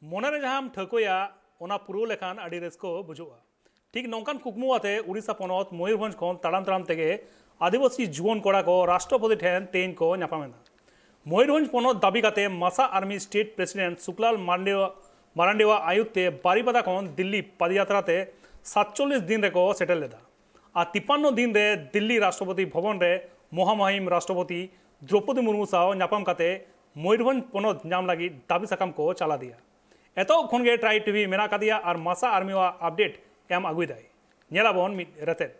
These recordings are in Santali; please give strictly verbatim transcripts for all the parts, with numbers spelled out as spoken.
ᱢᱚᱱᱮᱨᱮ ᱡᱟᱦᱟᱸᱢ ᱴᱷᱟᱹᱣᱠᱟᱹᱭᱟ, ᱚᱱᱟ ᱯᱩᱨᱟᱹᱣ ᱞᱮᱠᱷᱟᱱ ᱟᱹᱰᱤ ᱨᱟᱹᱥᱠᱟᱹ ᱵᱩᱡᱷᱟᱹᱜᱼᱟ᱾ ᱴᱷᱤᱠ ᱱᱚᱝᱠᱟᱱ ᱠᱩᱠᱢᱩ ᱟᱛᱮ ᱩᱲᱤᱥᱥᱟ ᱯᱚᱱᱚᱛ ᱢᱚᱭᱩᱨᱵᱷᱚᱸᱡᱽ ᱠᱷᱚᱱ ᱛᱟᱲᱟᱢ ᱛᱟᱲᱟᱢ ᱛᱮᱜᱮ ᱟᱹᱫᱤᱵᱟᱹᱥᱤ ᱡᱩᱣᱟᱹᱱ ᱠᱚᱲᱟ ᱠᱚ ᱨᱟᱥᱴᱨᱚᱯᱚᱛᱤ ᱴᱷᱮᱱ ᱛᱮᱦᱮᱧ ᱠᱚ ᱧᱟᱯᱟᱢ ᱮᱱᱟ᱾ ᱢᱚᱭᱩᱨᱵᱷᱚᱸᱡᱽ ᱯᱚᱱᱚᱛ ᱫᱟᱹᱵᱤ ᱠᱟᱛᱮ ᱢᱟᱥᱟ ᱟᱨᱢᱤ ᱥᱴᱮᱴ ᱯᱨᱮᱥᱤᱰᱮᱱᱴ ᱥᱩᱠᱞᱟᱞ ᱢᱟᱨᱰᱤᱣᱟ-, ᱢᱟᱨᱟᱱᱰᱤᱣᱟᱜ ᱟᱭᱩᱨ ᱛᱮ ᱵᱟᱨᱤᱯᱟᱫᱟ ᱠᱷᱚᱱ ᱫᱤᱞᱞᱤ ᱯᱟᱫᱭᱟᱛᱨᱟ ᱛᱮ ᱥᱟᱛᱪᱚᱞᱞᱤᱥ ᱫᱤᱱ ᱨᱮᱠᱚ ᱥᱮᱴᱮᱨ ᱞᱮᱫᱟ᱾ ᱟᱨ ᱛᱤᱯᱟᱱᱱᱚ ᱫᱤᱱ ᱨᱮ ᱫᱤᱞᱞᱤ ᱨᱟᱥᱴᱨᱚᱯᱚᱛᱤ ᱵᱷᱚᱵᱚᱱ ᱨᱮ ᱢᱚᱦᱟᱢᱚᱦᱤᱢ ᱨᱟᱥᱴᱨᱚᱯᱚᱛᱤ ᱫᱨᱚᱯᱚᱫᱤ ᱢᱩᱨᱢᱩ ᱥᱟᱶ ᱧᱟᱯᱟᱢ ᱠᱟᱛᱮ ᱢᱚᱭᱩᱨᱵᱷᱚᱸᱡᱽ ᱯᱚᱱᱚᱛ ᱧᱟᱢ ᱞᱟᱹᱜᱤᱫ ᱫᱟᱹᱵᱤ ᱥᱟᱠᱟᱢ ᱠᱚ ᱪᱟᱞ ᱟᱫᱮᱭᱟ᱾ ᱮᱛᱚᱦᱚᱵ ᱠᱷᱚᱱ ᱜᱮ ᱴᱨᱟᱭᱤᱵᱽ ᱴᱤᱵᱷᱤ ᱢᱮᱱᱟᱜ ᱟᱠᱟᱫᱮᱭᱟ ᱟᱨ ᱢᱟᱥᱟ ᱟᱨᱢᱤᱣᱟᱜ ᱟᱯᱰᱮᱴ ᱮᱢ ᱟᱹᱜᱩᱭᱮᱫᱟᱭ᱾ ᱧᱮᱞᱟᱵᱚᱱ ᱢᱤᱫ ᱨᱮᱛᱮᱫ᱾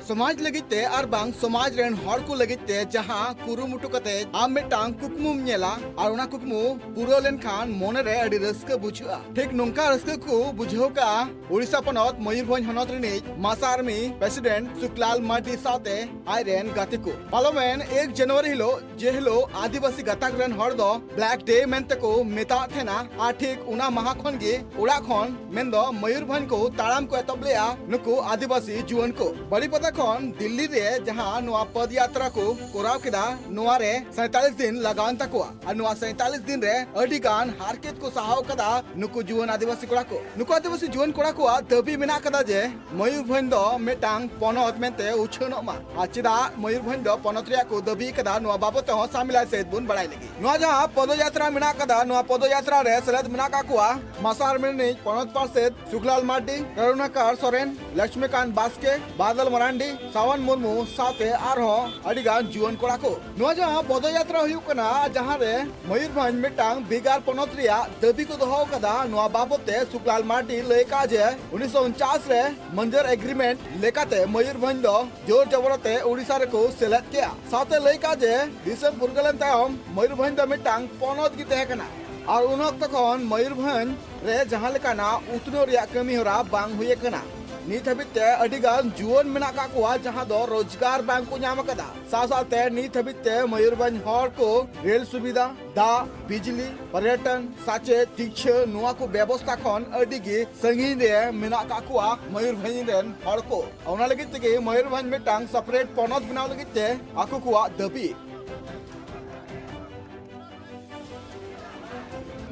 ᱥᱚᱢᱟᱡᱽ ᱞᱟᱹᱜᱤᱫ ᱛᱮ ᱟᱨ ᱵᱟᱝ ᱥᱚᱢᱟᱡᱽ ᱨᱮᱱ ᱦᱚᱲ ᱠᱚ ᱞᱟᱹᱜᱤᱫ ᱛᱮ ᱡᱟᱦᱟᱸ ᱠᱩᱨᱩᱢᱩᱴᱩ ᱠᱟᱛᱮ ᱟᱢ ᱢᱤᱫᱴᱟᱝ ᱠᱩᱠᱢᱩᱢ ᱧᱮᱞᱟ ᱟᱨ ᱚᱱᱟ ᱠᱩᱠᱢᱩ ᱯᱩᱨᱟᱹᱣ ᱞᱮᱱᱠᱷᱟᱱ ᱢᱚᱱᱮ ᱨᱮ ᱟᱹᱰᱤ ᱨᱟᱹᱥᱠᱟᱹ ᱵᱩᱡᱷᱟᱹᱜᱼᱟ, ᱴᱷᱤᱠ ᱱᱚᱝᱠᱟ ᱨᱟᱹᱥᱠᱟᱹ ᱠᱚ ᱵᱩᱡᱷᱟᱹᱣ ᱠᱟᱜᱼᱟ ᱩᱲᱤᱥᱥᱟ ᱯᱚᱱᱚᱛ ᱢᱚᱭᱩᱨᱵᱷᱚᱸᱡᱽ ᱦᱚᱱᱚᱛ ᱨᱤᱱᱤᱡ ᱢᱟᱥᱟ ᱟᱨᱢᱤ ᱯᱨᱮᱥᱤᱰᱮᱱᱴ ᱥᱩᱠᱞᱟᱞ ᱢᱟᱨᱰᱤ ᱥᱟᱶᱛᱮ ᱟᱡ ᱨᱮᱱ ᱜᱟᱛᱮ ᱠᱚ᱾ ᱯᱟᱨᱚᱢᱮᱱ ᱮᱠ ᱡᱟᱱᱩᱣᱟᱨᱤ ᱦᱤᱞᱳᱜ, ᱡᱮ ᱦᱤᱞᱳᱜ ᱟᱹᱫᱤᱵᱟᱹᱥᱤ ᱜᱟᱛᱟᱠ ᱨᱮᱱ ᱦᱚᱲ ᱫᱚ ᱵᱞᱮᱠ ᱰᱮ ᱢᱮᱱᱛᱮ ᱠᱚ ᱢᱮᱛᱟᱜ ᱛᱟᱦᱮᱱᱟ, ᱟᱨ ᱴᱷᱤᱠ ᱚᱱᱟ ᱢᱟᱦᱟ ᱠᱷᱚᱱ ᱜᱮ ᱚᱲᱟᱜ ᱠᱷᱚᱱ ᱢᱮᱱᱫᱚ ᱢᱚᱭᱩᱨᱵᱷᱚᱸᱡᱽ ᱠᱚ ᱛᱟᱲᱟᱢ ᱠᱚ ᱮᱛᱚᱦᱚᱵ ᱞᱮᱫᱼᱟ ᱱᱩᱠᱩ ᱟᱹᱫᱤᱵᱟᱹᱥᱤ ᱡᱩᱣᱟᱹᱱ ᱠᱚ᱾ ᱵᱟᱨᱤᱯᱟᱫᱟ ᱠᱷᱚᱱ ᱫᱤᱞᱞᱤ ᱨᱮ ᱡᱟᱦᱟᱸ ᱱᱚᱣᱟ ᱯᱚᱫᱭᱟᱛᱨᱟ ᱠᱚ ᱠᱚᱨᱟᱣ ᱠᱮᱫᱟ, ᱱᱚᱣᱟ ᱨᱮ ᱥᱟᱸᱭᱛᱟᱞᱤᱥ ᱫᱤᱱ ᱞᱟᱜᱟᱣᱮᱱ ᱛᱟᱠᱚᱣᱟ᱾ ᱟᱨ ᱱᱚᱣᱟ ᱥᱟᱸᱭᱛᱟᱞᱤᱥ ᱫᱤᱱ ᱨᱮ ᱟᱹᱰᱤ ᱜᱟᱱ ᱦᱟᱨᱠᱮᱛ ᱠᱚ ᱥᱟᱦᱟᱣ ᱠᱟᱫᱟ ᱱᱩᱠᱩ ᱡᱩᱣᱟᱹᱱ ᱟᱹᱫᱤᱵᱟᱹᱥᱤ ᱠᱚᱲᱟ ᱠᱚ᱾ ᱱᱩᱠᱩ ᱟᱹᱫᱤᱵᱟᱹᱥᱤ ᱡᱩᱣᱟᱹᱱ ᱠᱚᱲᱟ ᱠᱚᱣᱟᱜ ᱫᱟᱹᱵᱤ ᱢᱮᱱᱟᱜ ᱠᱟᱫᱟ ᱡᱮ ᱢᱚᱭᱩᱨᱵᱷᱚᱸᱡᱽ ᱫᱚ ᱢᱤᱫᱴᱟᱝ ᱯᱚᱱᱚᱛ ᱢᱮᱱᱛᱮ ᱩᱪᱷᱟᱹᱱᱚᱜ ᱢᱟ᱾ ᱟᱨ ᱪᱮᱫᱟᱜ ᱢᱚᱭᱩᱨᱵᱷᱚᱸᱡᱽ ᱫᱚ ᱯᱚᱱᱚᱛ ᱨᱮᱭᱟᱜ ᱠᱚ ᱫᱟᱹᱵᱤ ᱠᱟᱫᱟ, ᱱᱚᱣᱟ ᱵᱟᱵᱚᱛ ᱛᱮᱦᱚᱸ ᱥᱟᱢᱤᱞᱟᱭ ᱥᱮᱫ ᱵᱚᱱ ᱵᱟᱲᱟᱭ ᱞᱟᱹᱜᱤᱫ᱾ ᱱᱚᱣᱟ ᱡᱟᱦᱟᱸ ᱯᱚᱫᱚᱭᱟᱛᱨᱟ ᱢᱮᱱᱟᱜ ᱠᱟᱫᱟ, ᱱᱚᱣᱟ ᱯᱚᱫᱚᱭᱟᱛᱨᱟ ᱨᱮ ᱥᱮᱞᱮᱫ ᱢᱮᱱᱟᱜ ᱠᱟᱜ ᱠᱚᱣᱟ ᱢᱟᱥᱟ ᱟᱨᱢᱤ ᱨᱤᱱᱤᱡ ᱯᱚᱱᱚᱛ ᱯᱟᱨᱥᱮᱛ ᱥᱩᱠᱞᱟᱞ ᱢᱟᱨᱰᱤ, ᱠᱟᱨᱩᱬᱟᱠᱟᱨ ᱥᱚᱨᱮᱱ, ᱞᱚᱠᱥᱢᱤᱠᱟᱱᱛ ᱵᱟᱥᱠᱮ, ᱵᱟᱫᱚᱞ ᱢᱟᱨᱟᱱᱰᱤ, ᱥᱟᱣᱟᱱ ᱢᱩᱨᱢᱩ ᱥᱟᱶᱛᱮ ᱟᱨᱦᱚᱸ ᱟᱹᱰᱤ ᱜᱟᱱ ᱡᱩᱣᱟᱹᱱ ᱠᱚᱲᱟ ᱠᱚ᱾ ᱱᱚᱣᱟ ᱡᱟᱦᱟᱸ ᱯᱚᱫᱚᱭᱟᱛᱨᱟ ᱦᱩᱭᱩᱜ ᱠᱟᱱᱟ, ᱡᱟᱦᱟᱸ ᱨᱮ ᱢᱚᱭᱩᱨᱵᱷᱚᱸᱡᱽ ᱢᱤᱫᱴᱟᱝ ᱵᱷᱮᱜᱟᱨ ᱯᱚᱱᱚᱛ ᱨᱮᱭᱟᱜ ᱫᱟᱹᱵᱤ ᱠᱚ ᱫᱚᱦᱚ ᱟᱠᱟᱫᱟ, ᱱᱚᱣᱟ ᱵᱟᱵᱚᱛ ᱛᱮ ᱥᱩᱠᱞᱟᱞ ᱢᱟᱨᱰᱤ ᱞᱟᱹᱭ ᱠᱟᱜᱼᱟ ᱡᱮ ᱩᱱᱤᱥᱥᱚ ᱩᱱᱪᱟᱥ ᱨᱮ ᱢᱟᱹᱱᱡᱟᱹᱨ ᱮᱜᱽᱨᱤᱢᱮᱱᱴ ᱞᱮᱠᱟᱛᱮ ᱢᱚᱭᱩᱨᱵᱷᱚᱸᱡᱽ ᱫᱚ ᱡᱳᱨ ᱡᱚᱵᱚᱨ ᱛᱮ ᱳᱰᱤᱥᱟ ᱨᱮᱠᱚ ᱥᱮᱞᱮᱫ ᱠᱮᱜᱼᱟ᱾ ᱥᱟᱶᱛᱮ ᱞᱟᱹᱭ ᱠᱟᱜᱼᱟ ᱡᱮ ᱫᱤᱥᱚᱢ ᱯᱷᱩᱨᱜᱟᱹᱞᱮᱱ ᱛᱟᱭᱚᱢ ᱢᱚᱭᱩᱨᱵᱷᱚᱸᱡᱽ ᱫᱚ ᱢᱤᱫᱴᱟᱝ ᱯᱚᱱᱚᱛ ᱜᱮ ᱛᱟᱦᱮᱸ ᱠᱟᱱᱟ᱾ ᱟᱨ ᱩᱱ ᱚᱠᱛᱚ ᱠᱷᱚᱱ ᱢᱚᱭᱩᱨᱵᱷᱚᱸᱡᱽ ᱨᱮ ᱡᱟᱦᱟᱸ ᱞᱮᱠᱟᱱᱟᱜ ᱩᱛᱱᱟᱹᱣ ᱨᱮᱭᱟᱜ ᱠᱟᱹᱢᱤ ᱦᱚᱨᱟ ᱵᱟᱝ ᱦᱩᱭ ᱟᱠᱟᱱᱟ᱾ ᱱᱤᱛ ᱦᱟᱹᱵᱤᱡ ᱛᱮ ᱟᱹᱰᱤ ᱜᱟᱱ ᱡᱩᱣᱟᱹᱱ ᱢᱮᱱᱟᱜ ᱠᱟᱜ ᱠᱚᱣᱟ ᱡᱟᱦᱟᱸ ᱫᱚ ᱨᱳᱡᱽᱜᱟᱨ ᱵᱟᱝ ᱠᱚ ᱧᱟᱢ ᱟᱠᱟᱫᱟ᱾ ᱥᱟᱶ ᱥᱟᱶᱛᱮ ᱱᱤᱛ ᱦᱟᱹᱵᱤᱡ ᱛᱮ ᱢᱚᱭᱩᱨᱵᱷᱚᱸᱡᱽ ᱦᱚᱲ ᱠᱚ ᱨᱮᱞ ᱥᱩᱵᱤᱫᱷᱟ, ᱫᱟᱜ, ᱵᱤᱡᱽᱞᱤ, ᱯᱚᱨᱭᱚᱴᱚᱱ, ᱥᱟᱪᱮᱫ, ᱥᱤᱠᱪᱷᱟᱹ ᱱᱚᱣᱟ ᱠᱚ ᱵᱮᱵᱚᱥᱛᱷᱟ ᱠᱷᱚᱱ ᱟᱹᱰᱤ ᱜᱮ ᱥᱟᱺᱜᱤᱧ ᱨᱮ ᱢᱮᱱᱟᱜ ᱠᱟᱜ ᱠᱚᱣᱟ ᱢᱚᱭᱩᱨᱵᱷᱚᱸᱡᱽ ᱨᱮᱱ ᱦᱚᱲ ᱠᱚ᱾ ᱚᱱᱟ ᱞᱟᱹᱜᱤᱫ ᱛᱮᱜᱮ ᱢᱚᱭᱩᱨᱵᱷᱚᱸᱡᱽ ᱢᱤᱫᱴᱟᱝ ᱥᱟᱯᱟᱨᱮᱴ ᱯᱚᱱᱚᱛ ᱵᱮᱱᱟᱣ ᱞᱟᱹᱜᱤᱫ ᱛᱮ ᱟᱠᱚ ᱠᱚᱣᱟᱜ ᱫᱟᱹᱵᱤ᱾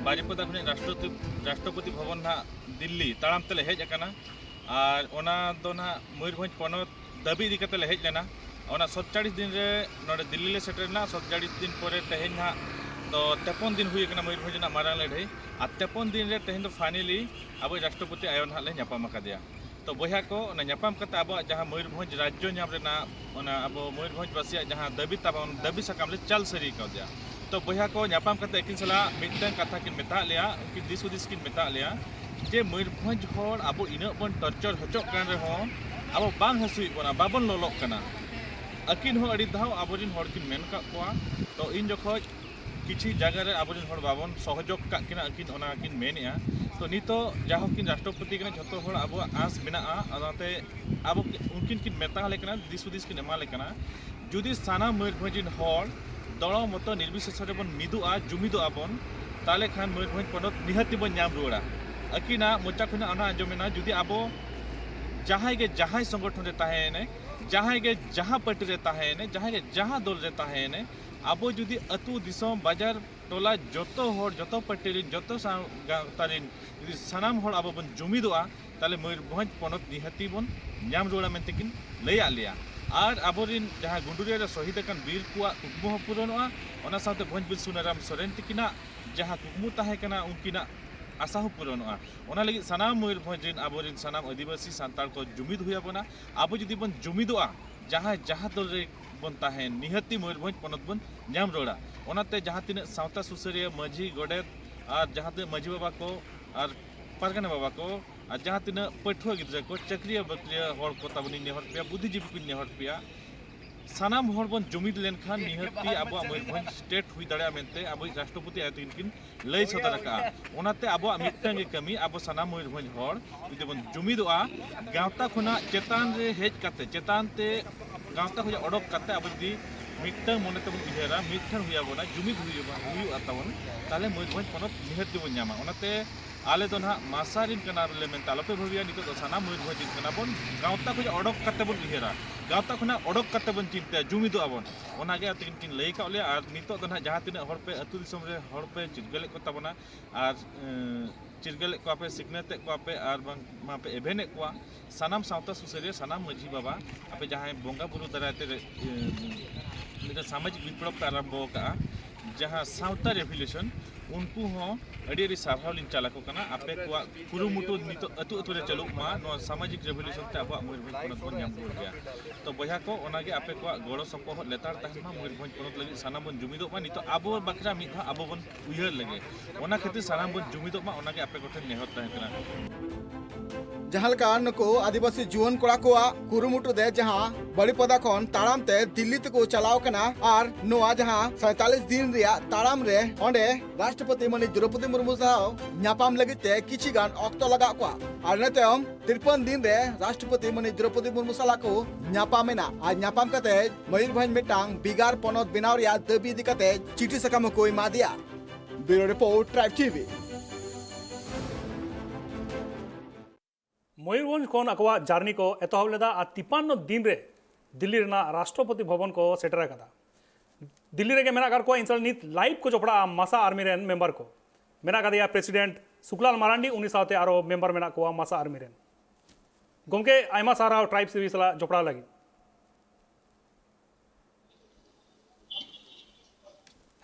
ᱵᱟᱨᱤᱯᱟᱫᱟ ᱠᱷᱚᱱᱟᱜ ᱨᱟᱥᱴᱨᱚᱯᱚᱛᱤ ᱨᱟᱥᱴᱨᱚᱯᱚᱛᱤ ᱵᱷᱚᱵᱚᱱ ᱱᱟᱦᱟᱜ ᱫᱤᱞᱞᱤ ᱛᱟᱲᱟᱢ ᱛᱮᱞᱮ ᱦᱮᱡ ᱟᱠᱟᱱᱟ᱾ ᱟᱨ ᱚᱱᱟ ᱫᱚ ᱱᱟᱦᱟᱜ ᱢᱚᱭᱩᱨᱵᱷᱚᱸᱡᱽ ᱯᱚᱱᱚᱛ ᱫᱟᱹᱵᱤ ᱤᱫᱤ ᱠᱟᱛᱮ ᱞᱮ ᱦᱮᱡ ᱞᱮᱱᱟ᱾ ᱚᱱᱟ ᱥᱟᱛᱪᱟᱲᱤᱥ ᱫᱤᱱ ᱨᱮ ᱱᱚᱰᱮ ᱫᱤᱞᱞᱤ ᱞᱮ ᱥᱮᱴᱮᱨ ᱮᱱᱟ᱾ ᱥᱟᱛᱪᱟᱲᱤᱥ ᱫᱤᱱ ᱯᱚᱨᱮ ᱛᱮᱦᱮᱧ ᱱᱟᱦᱟᱜ ᱫᱚ ᱛᱮᱯᱚᱱ ᱫᱤᱱ ᱦᱩᱭ ᱟᱠᱟᱱᱟ ᱢᱚᱭᱩᱨᱵᱷᱚᱸᱡᱽ ᱨᱮᱱᱟᱜ ᱢᱟᱨᱟᱝ ᱞᱟᱹᱲᱦᱟᱹᱭ᱾ ᱟᱨ ᱛᱮᱯᱚᱱ ᱫᱤᱱ ᱨᱮ ᱛᱮᱦᱮᱧ ᱫᱚ finally ᱟᱵᱚ ᱨᱟᱥᱴᱨᱚᱯᱚᱛᱤ ᱟᱭᱳ ᱱᱟᱦᱟᱜ ᱞᱮ ᱧᱟᱯᱟᱢ ᱟᱠᱟᱫᱮᱭᱟ᱾ ᱛᱚ ᱵᱚᱭᱦᱟ ᱠᱚ, ᱚᱱᱟ ᱧᱟᱯᱟᱢ ᱠᱟᱛᱮ ᱟᱵᱚᱣᱟᱜ ᱡᱟᱦᱟᱸ ᱢᱚᱭᱩᱨᱵᱷᱚᱸᱡᱽ ᱨᱟᱡᱽᱡᱚ ᱧᱟᱢ ᱨᱮᱱᱟᱜ, ᱚᱱᱟ ᱟᱵᱚ ᱢᱚᱭᱩᱨᱵᱷᱚᱸᱡᱽ ᱵᱟᱥᱤᱭᱟᱜ ᱡᱟᱦᱟᱸ ᱫᱟᱹᱵᱤ ᱛᱟᱵᱚᱱ, ᱫᱟᱹᱵᱤ ᱥᱟᱠᱟᱢ ᱞᱮ ᱪᱟᱞ ᱥᱟᱹᱨᱤ ᱠᱟᱣᱫᱮᱭᱟ᱾ ᱛᱚ ᱵᱚᱭᱦᱟ ᱠᱚ, ᱧᱟᱯᱟᱢ ᱠᱟᱛᱮ ᱟᱹᱠᱤᱱ ᱥᱟᱞᱟᱜ ᱢᱤᱫᱴᱟᱝ ᱠᱟᱛᱷᱟ ᱠᱤᱱ ᱢᱮᱛᱟᱜ ᱞᱮᱭᱟ, ᱩᱱᱠᱤᱱ ᱫᱤᱥ ᱦᱩᱫᱤᱥ ᱠᱤᱱ ᱢᱮᱛᱟᱜ ᱞᱮᱭᱟ ᱡᱮ ᱢᱚᱭᱩᱨᱵᱷᱚᱸᱡᱽ ᱦᱚᱲ ᱟᱵᱚ ᱤᱱᱟᱹᱜ ᱵᱚᱱ torture ᱦᱚᱪᱚᱜ ᱠᱟᱱ ᱨᱮᱦᱚᱸ ᱟᱵᱚ ᱵᱟᱝ ᱦᱟᱹᱥᱩᱭᱮᱫ ᱵᱚᱱᱟ, ᱵᱟᱵᱚᱱ ᱞᱚᱞᱚᱜ ᱠᱟᱱᱟ᱾ ᱟᱹᱠᱤᱱ ᱦᱚᱸ ᱟᱹᱰᱤ ᱫᱷᱟᱣ ᱟᱵᱚᱨᱮᱱ ᱦᱚᱲ ᱠᱤᱱ ᱢᱮᱱ ᱟᱠᱟᱫ ᱠᱚᱣᱟ᱾ ᱛᱚ ᱤᱧ ᱡᱚᱠᱷᱚᱡ ᱠᱤᱪᱷᱩ ᱡᱟᱭᱜᱟ ᱨᱮ ᱟᱵᱚᱨᱮᱱ ᱦᱚᱲ ᱵᱟᱵᱚᱱ ᱥᱚᱦᱚᱡᱳᱜᱽ ᱠᱟᱜ ᱠᱤᱱᱟ, ᱟᱹᱠᱤᱱ ᱚᱱᱟ ᱠᱤᱱ ᱢᱮᱱᱮᱜᱼᱟ᱾ ᱛᱚ ᱱᱤᱛᱚᱜ ᱡᱟᱭᱦᱳᱠ ᱠᱤᱱ ᱨᱟᱥᱴᱨᱚᱯᱚᱛᱤ ᱠᱟᱱᱟ, ᱡᱷᱚᱛᱚ ᱦᱚᱲ ᱟᱵᱚᱣᱟᱜ ᱟᱸᱥ ᱢᱮᱱᱟᱜᱼᱟ᱾ ᱚᱱᱟᱛᱮ ᱟᱵᱚ ᱩᱱᱠᱤᱱ ᱠᱤᱱ ᱢᱮᱛᱟ ᱞᱮ ᱠᱟᱱᱟ, ᱫᱤᱥ ᱦᱩᱫᱤᱥ ᱠᱤᱱ ᱮᱢᱟ ᱞᱮ ᱠᱟᱱᱟ᱾ ᱡᱩᱫᱤ ᱥᱟᱱᱟᱢ ᱢᱚᱭᱩᱨᱵᱷᱚᱸᱡᱽ ᱨᱮᱱ ᱦᱚᱲ ᱫᱚᱲᱚ ᱢᱚᱛᱚ ᱱᱤᱨᱵᱤᱥᱮᱥ ᱨᱮᱵᱚᱱ ᱢᱤᱫᱚᱜᱼᱟ, ᱡᱩᱢᱤᱫᱚᱜᱼᱟ ᱵᱚᱱ, ᱛᱟᱦᱚᱞᱮ ᱠᱷᱟᱱ ᱢᱚᱭᱩᱨᱵᱷᱚᱸᱡᱽ ᱯᱚᱱᱚᱛ ᱱᱤᱦᱟᱹᱛᱤ ᱵᱚᱱ ᱧᱟᱢ ᱨᱩᱣᱟᱹᱲᱟ᱾ ᱟᱹᱠᱤᱱᱟᱜ ᱢᱚᱪᱟ ᱠᱷᱚᱱᱟᱜ ᱚᱱᱟ ᱟᱸᱡᱚᱢᱮᱱᱟ, ᱡᱩᱫᱤ ᱟᱵᱚ ᱡᱟᱦᱟᱸᱭ ᱜᱮ ᱡᱟᱦᱟᱸᱭ ᱥᱚᱝᱜᱚᱴᱷᱚᱱ ᱨᱮ ᱛᱟᱦᱮᱸᱭᱮᱱᱮ, ᱡᱟᱦᱟᱸᱭ ᱜᱮ ᱡᱟᱦᱟᱸ ᱯᱟᱨᱴᱤ ᱨᱮ ᱛᱟᱦᱮᱸᱭᱮᱱᱮ, ᱡᱟᱦᱟᱸᱭ ᱜᱮ ᱡᱟᱦᱟᱸ ᱫᱚᱞ ᱨᱮ ᱛᱟᱦᱮᱸᱭᱮᱱᱮ, ᱟᱵᱚ ᱡᱩᱫᱤ ᱟᱹᱛᱩ ᱫᱤᱥᱚᱢ ᱵᱟᱡᱟᱨ ᱴᱚᱞᱟ ᱡᱚᱛᱚ ᱦᱚᱲ, ᱡᱚᱛᱚ ᱯᱟᱨᱴᱤ ᱨᱮᱱ, ᱡᱚᱛᱚ ᱥᱟᱶ ᱜᱟᱶᱛᱟ ᱨᱮᱱ ᱡᱩᱫᱤ ᱥᱟᱱᱟᱢ ᱦᱚᱲ ᱟᱵᱚ ᱵᱚᱱ ᱡᱩᱢᱤᱫᱚᱜᱼᱟ, ᱛᱟᱦᱚᱞᱮ ᱢᱚᱭᱩᱨᱵᱷᱚᱸᱡᱽ ᱯᱚᱱᱚᱛ ᱱᱤᱦᱟᱹᱛᱤ ᱵᱚᱱ ᱧᱟᱢ ᱨᱩᱣᱟᱹᱲᱟ ᱢᱮᱱᱛᱮ ᱠᱤᱱ ᱞᱟᱹᱭᱟᱫ ᱞᱮᱭᱟ᱾ ᱟᱨ ᱟᱵᱚᱨᱮᱱ ᱡᱟᱦᱟᱸ ᱜᱩᱰᱩᱨᱤᱭᱟᱹ ᱨᱮ ᱥᱚᱦᱤᱫ ᱟᱠᱟᱱ ᱵᱤᱨ ᱠᱚᱣᱟᱜ ᱠᱩᱠᱢᱩ ᱦᱚᱸ ᱯᱩᱨᱚᱱᱚᱜᱼᱟ᱾ ᱚᱱᱟ ᱥᱟᱶᱛᱮ ᱵᱷᱚᱸᱡᱽᱵᱤᱨ ᱥᱩᱱᱟᱨᱟᱢ ᱥᱚᱨᱮᱱ ᱛᱤᱠᱤᱱᱟᱜ ᱡᱟᱦᱟᱸ ᱠᱩᱠᱢᱩ ᱛᱟᱦᱮᱸ ᱠᱟᱱᱟ, ᱩᱱᱠᱤᱱᱟᱜ ᱟᱥᱟ ᱦᱚᱸ ᱯᱩᱨᱚᱱᱚᱜᱼᱟ᱾ ᱚᱱᱟ ᱞᱟᱹᱜᱤᱫ ᱥᱟᱱᱟᱢ ᱢᱚᱭᱩᱨᱵᱷᱚᱸᱡᱽ ᱨᱮᱱ ᱟᱵᱚᱨᱮᱱ ᱥᱟᱱᱟᱢ ᱟᱹᱫᱤᱵᱟᱹᱥᱤ ᱥᱟᱱᱛᱟᱲ ᱠᱚ ᱡᱩᱢᱤᱫ ᱦᱩᱭ ᱟᱵᱚᱱᱟ᱾ ᱟᱵᱚ ᱡᱩᱫᱤ ᱵᱚᱱ ᱡᱩᱢᱤᱫᱚᱜᱼᱟ, ᱡᱟᱦᱟᱸᱭ ᱡᱟᱦᱟᱸ ᱫᱚᱞ ᱨᱮ ᱵᱚᱱ ᱛᱟᱦᱮᱱ, ᱱᱤᱦᱟᱹᱛᱤ ᱢᱚᱭᱩᱨᱵᱷᱚᱸᱡᱽ ᱯᱚᱱᱚᱛ ᱵᱚᱱ ᱧᱟᱢ ᱨᱩᱣᱟᱹᱲᱟ᱾ ᱚᱱᱟᱛᱮ ᱡᱟᱦᱟᱸ ᱛᱤᱱᱟᱹᱜ ᱥᱟᱶᱛᱟ ᱥᱩᱥᱟᱹᱨᱤᱭᱟᱹ, ᱢᱟᱹᱡᱷᱤ, ᱜᱚᱰᱮᱛ ᱟᱨ ᱡᱟᱦᱟᱸ ᱛᱤᱱᱟᱹᱜ ᱢᱟᱹᱡᱷᱤ ᱵᱟᱵᱟ ᱠᱚ ᱟᱨ ᱯᱟᱨᱜᱟᱱᱟ ᱵᱟᱵᱟ ᱠᱚ ᱟᱨ ᱡᱟᱦᱟᱸ ᱛᱤᱱᱟᱹᱜ ᱯᱟᱹᱴᱷᱩᱣᱟᱹ ᱜᱤᱫᱽᱨᱟᱹ ᱠᱚ, ᱪᱟᱹᱠᱨᱤᱭᱟᱹ ᱵᱟᱹᱠᱨᱤᱭᱟᱹ ᱦᱚᱲ ᱠᱚ ᱛᱟᱵᱚᱱᱤᱧ ᱱᱮᱦᱚᱨ ᱯᱮᱭᱟ, ᱵᱩᱫᱽᱫᱷᱤᱡᱤᱵᱤ ᱠᱚᱧ ᱱᱮᱦᱚᱨ ᱯᱮᱭᱟ, ᱥᱟᱱᱟᱢ ᱦᱚᱲ ᱵᱚᱱ ᱡᱩᱢᱤᱫ ᱞᱮᱱᱠᱷᱟᱱ ᱱᱤᱦᱟᱹᱛᱤ ᱟᱵᱚᱣᱟᱜ ᱢᱚᱭᱩᱨᱵᱷᱚᱸᱡᱽ state ᱦᱩᱭ ᱫᱟᱲᱮᱭᱟᱜᱼᱟ ᱢᱮᱱᱛᱮ ᱟᱵᱚᱭᱤᱡ ᱨᱟᱥᱴᱨᱚᱯᱚᱛᱤ ᱟᱭᱳ ᱛᱟᱹᱠᱤᱱ ᱠᱤᱱ ᱞᱟᱹᱭ ᱥᱚᱫᱚᱨ ᱟᱠᱟᱫᱼᱟ᱾ ᱚᱱᱟᱛᱮ ᱟᱵᱚᱣᱟᱜ ᱢᱤᱫᱴᱟᱝ ᱜᱮ ᱠᱟᱹᱢᱤ, ᱟᱵᱚ ᱥᱟᱱᱟᱢ ᱢᱚᱭᱩᱨᱵᱷᱚᱸᱡᱽ ᱦᱚᱲ ᱡᱩᱫᱤ ᱵᱚᱱ ᱡᱩᱢᱤᱫᱚᱜᱼᱟ, ᱜᱟᱶᱛᱟ ᱠᱷᱚᱱᱟᱜ ᱪᱮᱛᱟᱱ ᱨᱮ ᱦᱮᱡ ᱠᱟᱛᱮ, ᱪᱮᱛᱟᱱ ᱛᱮ ᱜᱟᱶᱛᱟ ᱠᱷᱚᱱᱟᱜ ᱚᱰᱚᱠ ᱠᱟᱛᱮ ᱟᱵᱚ ᱡᱩᱫᱤ ᱢᱤᱫᱴᱟᱝ ᱢᱚᱱᱮ ᱛᱮᱵᱚᱱ ᱩᱭᱦᱟᱹᱨᱟ, ᱢᱤᱫᱴᱷᱮᱱ ᱦᱩᱭ ᱟᱵᱚᱱᱟ, ᱡᱩᱢᱤᱫ ᱦᱩᱭᱩᱜᱼᱟ, ᱦᱩᱭᱩᱜᱼᱟ ᱛᱟᱵᱚᱱ, ᱛᱟᱦᱚᱞᱮ ᱢᱚᱭᱩᱨᱵᱷᱚᱸᱡᱽ ᱯᱚᱱᱚᱛ ᱱᱤᱦᱟᱹᱛ ᱜᱮᱵᱚᱱ ᱧᱟᱢᱟ᱾ ᱚᱱᱟᱛᱮ ᱟᱞᱮ ᱫᱚ ᱱᱟᱦᱟᱜ ᱢᱟᱥᱟ ᱨᱤᱱ ᱠᱟᱱᱟ ᱞᱮ ᱢᱮᱱᱛᱮ ᱟᱞᱚᱯᱮ ᱵᱷᱟᱹᱵᱤᱭᱟ᱾ ᱱᱤᱛᱚᱜ ᱫᱚ ᱥᱟᱱᱟᱢ ᱢᱚᱭᱩᱨᱵᱷᱚᱸᱡᱽ ᱨᱤᱱ ᱠᱟᱱᱟ ᱵᱚᱱ᱾ ᱜᱟᱶᱛᱟ ᱠᱷᱚᱱᱟᱜ ᱚᱰᱚᱠ ᱠᱟᱛᱮ ᱵᱚᱱ ᱩᱭᱦᱟᱹᱨᱟ, ᱜᱟᱶᱛᱟ ᱠᱷᱚᱱᱟᱜ ᱚᱰᱚᱠ ᱠᱟᱛᱮ ᱵᱚᱱ ᱪᱤᱱᱛᱟᱹᱭᱟ, ᱡᱩᱢᱤᱫᱚᱜ ᱟᱵᱚᱱ᱾ ᱚᱱᱟᱜᱮ ᱟᱹᱠᱤᱱ ᱠᱤᱱ ᱞᱟᱹᱭ ᱟᱠᱟᱫ ᱞᱮᱭᱟ᱾ ᱟᱨ ᱱᱤᱛᱚᱜ ᱫᱚ ᱱᱟᱦᱟᱜ ᱡᱟᱦᱟᱸ ᱛᱤᱱᱟᱹᱜ ᱦᱚᱲ ᱯᱮ ᱟᱹᱛᱩ ᱫᱤᱥᱚᱢ ᱨᱮ ᱦᱚᱲ ᱯᱮ ᱪᱤᱨᱜᱟᱹᱞᱮᱫ ᱠᱚ ᱛᱟᱵᱚᱱᱟ, ᱟᱨ ᱮᱸ, ᱪᱤᱨᱜᱟᱹᱞᱮᱫ ᱠᱚᱣᱟ ᱯᱮ, ᱥᱤᱠᱷᱱᱟᱹᱛᱮᱫ ᱠᱚᱣᱟ ᱯᱮ, ᱟᱨ ᱵᱟᱝ ᱢᱟᱯᱮ ᱮᱵᱷᱮᱱᱮᱫ ᱠᱚᱣᱟ, ᱥᱟᱱᱟᱢ ᱥᱟᱶᱛᱟ ᱥᱩᱥᱟᱹᱨᱤᱭᱟᱹ, ᱥᱟᱱᱟᱢ ᱢᱟᱹᱡᱷᱤ ᱵᱟᱵᱟ, ᱟᱯᱮ ᱡᱟᱦᱟᱸᱭ ᱵᱚᱸᱜᱟ ᱵᱩᱨᱩ ᱫᱟᱨᱟᱭ ᱛᱮ, ᱮᱸ, ᱢᱤᱫᱴᱟᱝ ᱥᱟᱢᱟᱡᱤᱠ ᱵᱤᱯᱞᱚᱵ ᱯᱮ ᱟᱨᱟᱢᱵᱚ ᱟᱠᱟᱫᱼᱟ, ᱡᱟᱦᱟᱸ ᱥᱟᱶᱛᱟ revolution, ᱩᱱᱠᱩ ᱦᱚᱸ ᱟᱹᱰᱤ ᱟᱹᱰᱤ ᱥᱟᱨᱦᱟᱣ ᱞᱤᱧ ᱪᱟᱞ ᱟᱠᱚ ᱠᱟᱱᱟ᱾ ᱟᱯᱮ ᱠᱚᱣᱟᱜ ᱠᱩᱨᱩᱢᱩᱴᱩ ᱱᱤᱛᱚᱜ ᱟᱹᱛᱩ ᱟᱹᱛᱩ ᱨᱮ ᱪᱟᱹᱞᱩᱜ ᱢᱟ, ᱱᱚᱣᱟ ᱥᱟᱢᱟᱡᱤᱠ revolution ᱛᱮ ᱟᱵᱚᱣᱟᱜ ᱢᱚᱭᱩᱨᱵᱷᱚᱸᱡᱽ ᱯᱚᱱᱚᱛ ᱵᱚᱱ ᱧᱟᱢ ᱨᱩᱣᱟᱹᱲ ᱜᱮᱭᱟ᱾ ᱛᱚ ᱵᱚᱭᱦᱟ ᱠᱚ, ᱚᱱᱟᱜᱮ ᱟᱯᱮ ᱠᱚᱣᱟᱜ ᱜᱚᱲᱚ ᱥᱚᱯᱚᱦᱚᱫ ᱞᱮᱛᱟᱲ ᱛᱟᱦᱮᱱ ᱢᱟ᱾ ᱢᱚᱭᱩᱨᱵᱷᱚᱸᱡᱽ ᱯᱚᱱᱚᱛ ᱞᱟᱹᱜᱤᱫ ᱥᱟᱱᱟᱢ ᱵᱚᱱ ᱡᱩᱢᱤᱫᱚᱜ ᱢᱟ᱾ ᱱᱤᱛᱚᱜ ᱟᱵᱚ ᱵᱟᱠᱷᱨᱟ ᱢᱤᱫ ᱫᱷᱟᱣ ᱟᱵᱚ ᱵᱚᱱ ᱩᱭᱦᱟᱹᱨ ᱞᱮᱜᱮ, ᱚᱱᱟ ᱠᱷᱟᱹᱛᱤᱨ ᱥᱟᱱᱟᱢ ᱵᱚᱱ ᱡᱩᱢᱤᱫᱚᱜ ᱢᱟ, ᱚᱱᱟᱜᱮ ᱟᱯᱮ ᱠᱚᱴᱷᱮᱱ ᱱᱮᱦᱚᱨ ᱛᱟᱦᱮᱸ ᱠᱟᱱᱟ᱾ ᱡᱟᱦᱟᱸ ᱞᱮᱠᱟ ᱱᱩᱠᱩ ᱟᱹᱫᱤᱵᱟᱹᱥᱤ ᱡᱩᱣᱟᱹᱱ ᱠᱚᱲᱟ ᱠᱚᱣᱟᱜ ᱠᱩᱨᱩᱢᱩᱴᱩ ᱛᱮ ᱡᱟᱦᱟᱸ ᱵᱟᱲᱤᱯᱟᱫᱟ ᱠᱷᱚᱱ ᱛᱟᱲᱟᱢ ᱛᱮ ᱫᱤᱞᱞᱤ ᱛᱮᱠᱚ ᱪᱟᱞᱟᱣ ᱠᱟᱱᱟ, ᱟᱨ ᱱᱚᱣᱟ ᱡᱟᱦᱟᱸ ᱥᱟᱸᱭᱛᱟᱞᱤᱥ ᱫᱤᱱ ᱨᱮᱭᱟᱜ ᱛᱟᱲᱟᱢ ᱨᱮ ᱚᱸᱰᱮ ᱨᱟᱥᱴᱨᱚᱯᱚᱛᱤ ᱢᱟᱹᱱᱤᱡ ᱫᱨᱚᱯᱚᱫᱤ ᱢᱩᱨᱢᱩ ᱥᱟᱶ ᱧᱟᱯᱟᱢ ᱞᱟᱹᱜᱤᱫ ᱛᱮ ᱠᱤᱪᱷᱤ ᱜᱟᱱ ᱚᱠᱛᱚ ᱞᱟᱜᱟᱜ ᱠᱚᱣᱟ᱾ ᱟᱨ ᱤᱱᱟᱹ ᱛᱟᱭᱚᱢ ᱛᱤᱨᱯᱟᱱ ᱫᱤᱱ ᱨᱮ ᱨᱟᱥᱴᱨᱚᱯᱚᱛᱤ ᱢᱟᱹᱱᱤᱡ ᱫᱨᱚᱯᱚᱫᱤ ᱢᱩᱨᱢᱩ ᱥᱟᱞᱟᱜ ᱠᱚ ᱧᱟᱯᱟᱢ ᱮᱱᱟ᱾ ᱟᱨ ᱧᱟᱯᱟᱢ ᱠᱟᱛᱮ ᱢᱚᱭᱩᱨᱵᱷᱚᱸᱡᱽ ᱢᱤᱫᱴᱟᱝ ᱵᱷᱮᱜᱟᱨ ᱯᱚᱱᱚᱛ ᱵᱮᱱᱟᱣ ᱨᱮᱭᱟᱜ ᱫᱟᱹᱵᱤ ᱤᱫᱤ ᱠᱟᱛᱮ ᱪᱤᱴᱷᱤ ᱥᱟᱠᱟᱢ ᱦᱚᱸᱠᱚ ᱮᱢᱟ ᱫᱮᱭᱟ᱾ Bureau Report, Tribe T V. Mayurbhanj ᱠᱷᱚᱱ ᱟᱠᱚᱣᱟᱜ ᱡᱟᱨᱱᱤ ᱠᱚ ᱮᱛᱚᱦᱚᱵ ᱞᱮᱫᱟ ᱟᱨ ᱛᱤᱯᱟᱱᱱᱚ ᱫᱤᱱ ᱨᱮ ᱫᱤᱞᱞᱤ ᱨᱮᱱᱟᱜ ᱨᱟᱥᱴᱨᱚᱯᱚᱛᱤ ᱵᱷᱚᱵᱚᱱ ᱠᱚ ᱥᱮᱴᱮᱨ ᱟᱠᱟᱫᱟ᱾ ᱫᱤᱞᱞᱤ ᱨᱮᱜᱮ ᱢᱮᱱᱟᱜ ᱟᱠᱟᱫ ᱠᱚᱣᱟ ᱤᱧ ᱥᱟᱶ ᱱᱤᱛ live ᱠᱚ ᱡᱚᱯᱲᱟᱜᱼᱟ ᱢᱟᱥᱟ ᱟᱨᱢᱤ ᱨᱮᱱ member ᱠᱚ᱾ ᱢᱮᱱᱟᱜ ᱟᱠᱟᱫᱮᱭᱟ president ᱥᱩᱠᱞᱟᱞ ᱢᱟᱨᱟᱱᱰᱤ, ᱩᱱᱤ ᱥᱟᱶᱛᱮ ᱟᱨᱚ member ᱢᱮᱱᱟᱜ ᱠᱚᱣᱟ ᱢᱟᱥᱟ ᱟᱨᱢᱤ ᱨᱮᱱ᱾ ᱜᱚᱢᱠᱮ, ᱟᱭᱢᱟ ᱥᱟᱨᱦᱟᱣ Tribe T V ᱥᱟᱞᱟᱜ ᱡᱚᱯᱲᱟᱣ ᱞᱟᱹᱜᱤᱫ᱾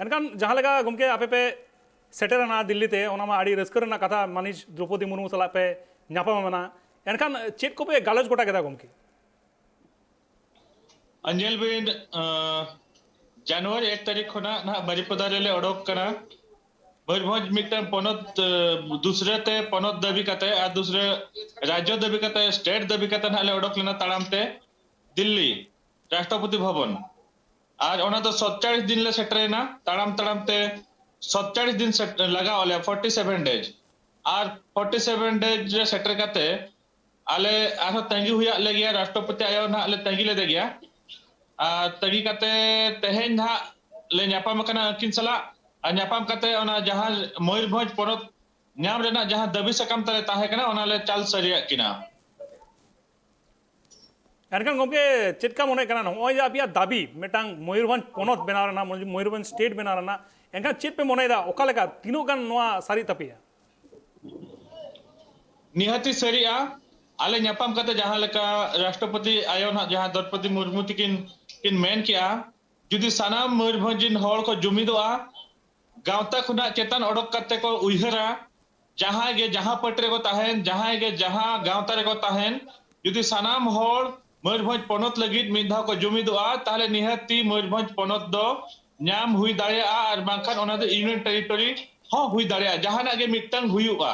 ᱮᱱᱠᱷᱟᱱ ᱡᱟᱦᱟᱸ ᱞᱮᱠᱟ ᱜᱚᱢᱠᱮ ᱟᱯᱮ ᱯᱮ ᱥᱮᱴᱮᱨᱮᱱᱟ ᱫᱤᱞᱞᱤ ᱛᱮ, ᱚᱱᱟ ᱢᱟ ᱟᱹᱰᱤ ᱨᱟᱹᱥᱠᱟᱹ ᱨᱮᱱᱟᱜ ᱠᱟᱛᱷᱟ, ᱢᱟᱹᱱᱤᱡ ᱫᱨᱚᱯᱚᱫᱤ ᱢᱩᱨᱢᱩ ᱥᱟᱞᱟᱜ ᱯᱮ ᱧᱟᱯᱟᱢ ᱮᱱᱟ᱾ ᱮᱱᱠᱷᱟᱱ ᱪᱮᱫ ᱠᱚᱯᱮ ᱜᱟᱞᱚᱪ ᱜᱚᱴᱟ ᱠᱮᱫᱟ ᱜᱚᱢᱠᱮ? ᱧᱮᱞ ᱵᱤᱱ, ᱟᱸ, ᱡᱟᱱᱩᱣᱟᱨᱤ ᱮᱠ ᱛᱟᱹᱨᱤᱠᱷ ᱠᱷᱚᱱᱟᱜ ᱱᱟᱦᱟᱜ ᱵᱟᱨᱤᱯᱟᱫᱟ ᱨᱮᱞᱮ ᱚᱰᱚᱠ ᱠᱟᱱᱟ᱾ ᱢᱚᱭᱩᱨᱵᱷᱚᱸᱡᱽ ᱢᱤᱫᱴᱟᱝ ᱯᱚᱱᱚᱛ, ᱟᱸ, ᱫᱩᱥᱨᱟᱹ ᱛᱮ ᱯᱚᱱᱚᱛ ᱫᱟᱹᱵᱤ ᱠᱟᱛᱮ ᱟᱨ ᱫᱩᱥᱨᱟᱹ ᱨᱟᱡᱽᱡᱚ ᱫᱟᱹᱵᱤ ᱠᱟᱛᱮ, state ᱫᱟᱹᱵᱤ ᱠᱟᱛᱮ ᱱᱟᱦᱟᱜ ᱞᱮ ᱚᱰᱚᱠ ᱞᱮᱱᱟ ᱛᱟᱲᱟᱢ ᱛᱮ ᱫᱤᱞᱞᱤ ᱨᱟᱥᱴᱨᱚᱯᱚᱛᱤ ᱵᱷᱚᱵᱚᱱ᱾ ᱟᱨ ᱚᱱᱟ ᱫᱚ ᱥᱟᱛᱪᱟᱞᱤᱥ ᱫᱤᱱ ᱞᱮ ᱥᱮᱴᱮᱨᱮᱱᱟ ᱛᱟᱲᱟᱢ ᱛᱟᱲᱟᱢ ᱛᱮ, ᱥᱟᱛᱪᱟᱞᱤᱥ ᱫᱤᱱ ᱥᱮᱴ-, ᱞᱟᱜᱟᱣ ᱟᱞᱮᱭᱟ, forty seven days᱾ ᱟᱨ forty seven days ᱨᱮ ᱥᱮᱴᱮᱨ ᱠᱟᱛᱮ ᱟᱞᱮ ᱟᱨᱦᱚᱸ ᱛᱟᱺᱜᱤ ᱦᱩᱭᱟᱜ ᱞᱮᱜᱮᱭᱟ, ᱨᱟᱥᱴᱨᱚᱯᱚᱛᱤ ᱟᱭᱳ ᱱᱟᱦᱟᱜ ᱞᱮ ᱛᱟᱺᱜᱤ ᱞᱮᱫᱮ ᱜᱮᱭᱟ᱾ ᱟᱨ ᱛᱟᱺᱜᱤ ᱠᱟᱛᱮ ᱛᱮᱦᱮᱧ ᱱᱟᱦᱟᱜ ᱞᱮ ᱧᱟᱯᱟᱢ ᱟᱠᱟᱱᱟ ᱟᱹᱠᱤᱱ ᱥᱟᱞᱟᱜ᱾ ᱟᱨ ᱧᱟᱯᱟᱢ ᱠᱟᱛᱮ ᱚᱱᱟ ᱡᱟᱦᱟᱸ ᱢᱚᱭᱩᱨᱵᱷᱚᱸᱡᱽ ᱯᱚᱱᱚᱛ ᱧᱟᱢ ᱨᱮᱱᱟᱜ ᱡᱟᱦᱟᱸ ᱫᱟᱹᱵᱤ ᱥᱟᱠᱟᱢ ᱛᱟᱞᱮ ᱛᱟᱦᱮᱸ ᱠᱟᱱᱟ, ᱚᱱᱟ ᱞᱮ ᱪᱟᱞ ᱥᱟᱹᱨᱤᱭᱟᱜ ᱠᱤᱱᱟ᱾ ᱮᱱᱠᱷᱟᱱ ᱜᱚᱢᱠᱮ, ᱪᱮᱫ ᱞᱮᱠᱟ ᱢᱚᱱᱮᱜ ᱠᱟᱱᱟ, ᱱᱚᱜᱼᱚᱭ ᱡᱮ ᱟᱯᱮᱭᱟᱜ ᱫᱟᱹᱵᱤ ᱢᱤᱫᱴᱟᱝ ᱢᱚᱭᱩᱨᱵᱷᱚᱸᱡᱽ ᱯᱚᱱᱚᱛ ᱵᱮᱱᱟᱣ ᱨᱮᱱᱟᱜ, ᱢᱚᱭᱩᱨᱵᱷᱚᱸᱡᱽ ᱥᱴᱮᱴ ᱵᱮᱱᱟᱣ ᱨᱮᱱᱟᱜ, ᱮᱱᱠᱷᱟᱱ ᱪᱮᱫ ᱯᱮ ᱢᱚᱱᱮᱭᱮᱫᱟ, ᱚᱠᱟ ᱞᱮᱠᱟ, ᱛᱤᱱᱟᱹᱜ ᱜᱟᱱ ᱱᱚᱣᱟ ᱥᱟᱹᱨᱤᱜ ᱛᱟᱯᱮᱭᱟ? ᱱᱤᱦᱟᱹᱛᱤ ᱥᱟᱹᱨᱤᱜᱼᱟ᱾ ᱟᱞᱮ ᱧᱟᱯᱟᱢ ᱠᱟᱛᱮ ᱡᱟᱦᱟᱸ ᱞᱮᱠᱟ ᱨᱟᱥᱴᱨᱚᱯᱚᱛᱤ ᱟᱭᱳ ᱱᱟᱜ ᱡᱟᱦᱟᱸ ᱫᱨᱚᱯᱚᱫᱤ ᱢᱩᱨᱢᱩ ᱛᱤᱠᱤᱱ ᱠᱤᱱ ᱢᱮᱱ ᱠᱮᱜᱼᱟ, ᱡᱩᱫᱤ ᱥᱟᱱᱟᱢ ᱢᱚᱭᱩᱨᱵᱷᱚᱸᱡᱽ ᱨᱤᱱ ᱦᱚᱲ ᱠᱚ ᱡᱩᱢᱤᱫᱚᱜᱼᱟ, ᱜᱟᱶᱛᱟ ᱠᱷᱚᱱᱟᱜ ᱪᱮᱛᱟᱱ ᱚᱰᱚᱠ ᱠᱟᱛᱮ ᱠᱚ ᱩᱭᱦᱟᱹᱨᱟ, ᱡᱟᱦᱟᱸᱭ ᱜᱮ ᱡᱟᱦᱟᱸ ᱯᱟᱹᱴᱤ ᱨᱮᱠᱚ ᱛᱟᱦᱮᱱ, ᱡᱟᱦᱟᱸᱭ ᱜᱮ ᱡᱟᱦᱟᱸ ᱜᱟᱶᱛᱟ ᱨᱮᱠᱚ ᱛᱟᱦᱮᱱ, ᱡᱩᱫᱤ ᱥᱟᱱᱟᱢ ᱦᱚᱲ ᱢᱚᱭᱩᱨᱵᱷᱚᱸᱡᱽ ᱯᱚᱱᱚᱛ ᱞᱟᱹᱜᱤᱫ ᱢᱤᱫ ᱫᱷᱟᱣ ᱠᱚ ᱡᱩᱢᱤᱫᱚᱜᱼᱟ, ᱛᱟᱦᱚᱞᱮ ᱱᱤᱦᱟᱹᱛᱤ ᱢᱚᱭᱩᱨᱵᱷᱚᱸᱡᱽ ᱯᱚᱱᱚᱛ ᱫᱚ ᱧᱟᱢ ᱦᱩᱭ ᱫᱟᱲᱮᱭᱟᱜᱼᱟ, ᱟᱨ ᱵᱟᱝᱠᱷᱟᱱ ᱚᱱᱟ ᱫᱚ ᱤᱭᱩᱱᱤᱭᱚᱱ ᱴᱮᱨᱤᱴᱚᱨᱤ ᱦᱚᱸ ᱦᱩᱭ ᱫᱟᱲᱮᱭᱟᱜᱼᱟ᱾ ᱡᱟᱦᱟᱱᱟᱜ ᱜᱮ ᱢᱤᱫᱴᱟᱝ ᱦᱩᱭᱩᱜᱼᱟ,